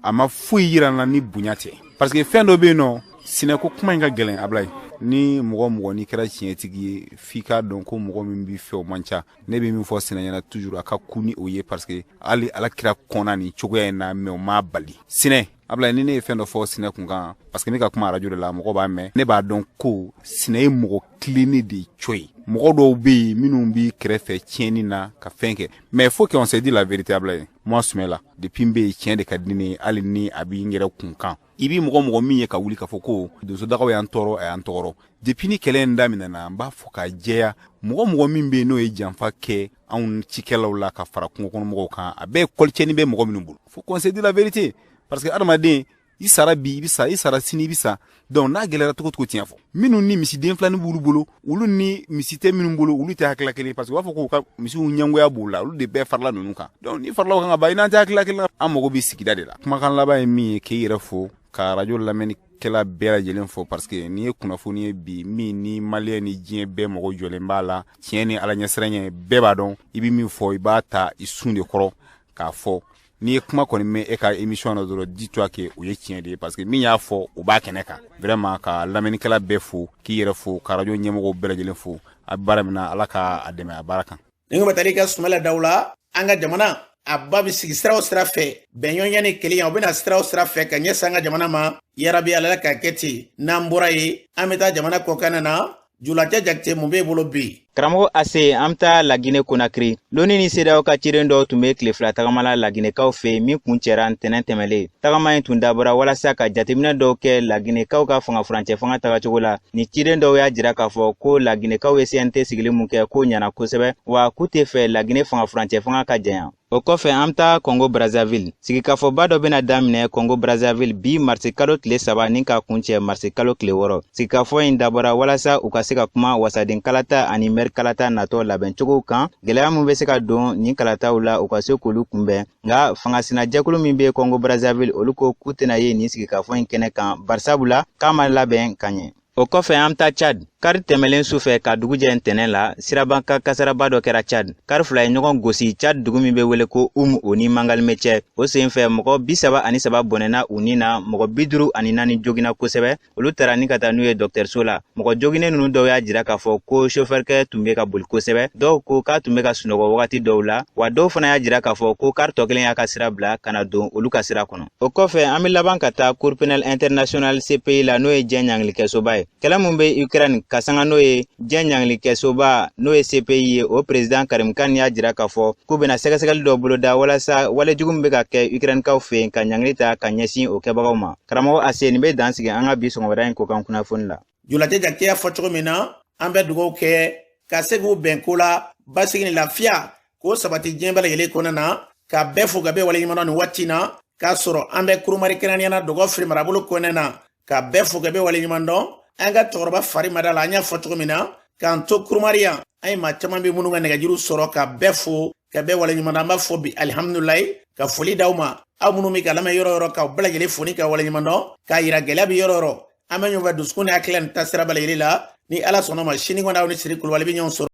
a ma foyi yira n na ni bonya tɛ, parce que fɛn dɔ bɛ yen nɔ, sinɛko kuma in ka gɛlɛn. Ablaye, ni mɔgɔ mɔgɔ n'i kɛra tiɲɛtigi ye, f'i k'a dɔn ko mɔgɔ min b'i fɛ, o man ca. Ne bɛ min fɔ sinɛ ɲɛna toujours, a ka ku ni o ye, parce que hali Ala kira kɔnna nin cogoya in na, mais o m'a bali. Sinɛ, Ablaye, ni ne ye fɛn dɔ fɔ sinɛ kun kan, parce que ne ka kuma arajo de la, mɔgɔ b'a mɛn, ne b'a dɔn ko sinɛ ye mɔgɔ tilennen de co ye. Mɔgɔ dɔw bɛ yen minnu b'i kɛrɛfɛ tiɲɛni na ka fɛn kɛ, mais faut qu'on se dise la vérité. Ablaye, moi Sumela, depuis n bɛ yen, tiɲɛ de ka di ne ye, hali ni a b'i yɛrɛ kun kan. I bi mɔgɔ mɔgɔ min ye ka wuli k'a fɔ ko donsodagaw y'an tɔɔrɔ, a y'an tɔɔrɔ, depuis ni kɛlɛ in daminɛna, n b'a fɔ k'a jɛya, mɔgɔ mɔgɔ min bɛ yen n'o ye janfa kɛ anw cikɛlaw la ka fara kungokɔnɔmɔgɔw kan, a bɛɛ ye kɔlicɛni bɛ mɔgɔ minnu bolo. Faut qu'on se dise la vérité, parce que adamaden I sara bi, i bɛ sa, i sara sini, i bɛ sa. Donc n'a gɛlɛyara cogo cogo, tiɲɛ fɔ. Minnu ni misiden filanin b'olu bolo, olu ni misi tɛ minnu bolo, olu tɛ hakilila kelen, parce que u b'a fɔ k'u ka misiw ɲɛngoya b'u la, olu de bɛɛ farala ninnu kan. Donc ni farala o kan ka ban, i n'an tɛ hakilila kelen. An mago bɛ sigida de la. Kumakan laban ye min ye, k'i yɛrɛ fo, ka arajo lamɛnnikɛla bɛɛ lajɛlen fo, parce que n'i ye kunnafoni ye bi min ni maliyɛn ni diɲɛ bɛɛ mɔgɔ jɔlen b'a la, tiɲɛ ni Ala ɲɛsiranɲɛ, bɛɛ b'a dɔn i bɛ min fɔ, i b'a ta i sun de kɔrɔ k'a fɔ. N'i ye kuma kɔni mɛn e ka émission na dɔrɔn, dis-toi que o ye tiɲɛ de ye, parce que min y'a fɔ, o b'a kɛnɛ kan. Vraiment, ka lamɛnnikɛla bɛɛ fo, k'i yɛrɛ fo, ka arajo ɲɛmɔgɔw bɛɛ lajɛlen fo. A bɛ baara min na, Ala ka a dɛmɛ a baara kan. Ni ko bɛ taa i ka Sumala daw la, an ka jamana a ba bɛ sigi sira o sira fɛ, bɛnɲɔgɔnya ni kelenya, o bɛna sira o sira fɛ ka ɲɛsin an ka jamana ma, yarabi Ala ka kɛ ten. N'an bɔra yen, an bɛ taa jamana kɔkan na. Julacɛ Jakite, mun b'e bolo bi? Karamɔgɔ Ase, an bɛ taa Lagine Konakiri. Loni ni CEDEAO ka ciden dɔw tun bɛ tile 2 tagama la Laginɛkaw fɛ, min kun cɛra ntɛnɛn tɛmɛlen. Tagama in tun dabɔra walasa ka jateminɛ dɔw kɛ Laginɛkaw ka fanga furancɛ fanga tagacogo la. Ni ciden dɔw y'a jira k'a fɔ ko Laginɛkaw ye CNT sigili mun kɛ, k'o ɲɛna kosɛbɛ, wa k'u tɛ fɛ Laginɛ fanga furancɛ fanga ka janya. O kɔfɛ, an bɛ taa Kɔngo Brazzaville. Sigikafɔba dɔ bɛna daminɛ Kɔngo Brazzaville bi marisi kalo tile 3 ni ka kuncɛ marisi kalo tile 6. Sigikafɔ in dabɔra walasa u ka se ka kuma wasaden kalata ani mɛri kalata natɔ labɛncogow kan, gɛlɛya min bɛ se ka don nin kalataw la, u ka se k'olu kunbɛn. Nka fangasinajɛkulu min bɛ Kɔngo Brazzaville, olu ko k'u tɛna ye nin sigikafɔ in kɛnɛ kan, barisabu la k'a ma labɛn ka ɲɛ. O kɔfɛ, an bɛ taa Chad. Kari tɛmɛlen su fɛ ka dugu jɛ ntɛnɛn la, sirabakan kasaraba dɔ kɛra Chad. Kari fila ye ɲɔgɔn gosi Chad dugu min bɛ wele ko Oum, o ni Mangalime cɛ. O sen fɛ, mɔgɔ 33 bɔnɛna u ni na, mɔgɔ 54 joginna kosɛbɛ. Olu taara ni ka taa n'u ye dɔgɔtɔrɔso la. Mɔgɔ joginen ninnu dɔw y'a jira k'a fɔ ko sofɛrikɛ tun bɛ ka boli kosɛbɛ, dɔw ko k'a tun bɛ ka sunɔgɔ wagati dɔw la, wa dɔw fana y'a jira k'a fɔ ko kari tɔ kelen y'a ka sira bila ka na don olu ka sira kɔnɔ. O kɔfɛ, an bɛ laban ka taa Cour pénale internationale CPI la, n'o ye diɲɛ ɲangilikɛsoba ye. Kɛlɛ min bɛ Ukraine ka sanga n'o ye, diɲɛ ɲangilikɛsoba, n'o ye CPI ye, o président Karim Khan y'a jira k'a fɔ k'u bɛna sɛgɛsɛgɛli dɔ boloda walasa walejugu min bɛ ka kɛ Ukrainekaw fɛ yen, ka ɲangili ta ka ɲɛsin o kɛbagaw ma. Karamɔgɔ Ase, nin bɛ dan sigi an ka bi sɔgɔmada in kokan kunnafoni la. Julacɛ Jakite y'a fɔ cogo min na, an bɛ dugawu kɛ ka se k'u bɛn ko la, basigi ni lafiya k'o sabati diɲɛ bɛɛ lajɛlen kɔnɔna na. Ka bɛɛ fo ka bɛɛ waleɲuman dɔn nin waati na, k'a sɔrɔ an bɛ Kurumari, kɛrɛnkɛrɛnnenya la Dɔgɔ Firi marabolo kɔnɔna na. Ka bɛɛ fo ka bɛɛ waleɲuman dɔn. An ka cɛkɔrɔba fari ma da la, an y'a fɔ cogo min na, k'an to Kurumari yan, an ye maa caman bɛ minnu ka nɛgɛjuru sɔrɔ, ka bɛɛ fo ka bɛɛ waleɲuman dɔn. An b'a fɔ bi alihamudulilayi, ka foli d'aw ma, aw minnu bɛ ka lamɛn yɔrɔ yɔrɔ, k'aw bɛɛ lajɛlen fo ni ka waleɲuman dɔn, k'a yira gɛlɛya bɛ yɔrɔ yɔrɔ, an bɛ ɲɔgɔn fɛ dusukun ni hakilila ni taasira bɛɛ lajɛlen la. Ni Ala sɔnna ma, sini kɔni, aw ni Siri Kulubali bɛ ɲɔgɔn sɔrɔ.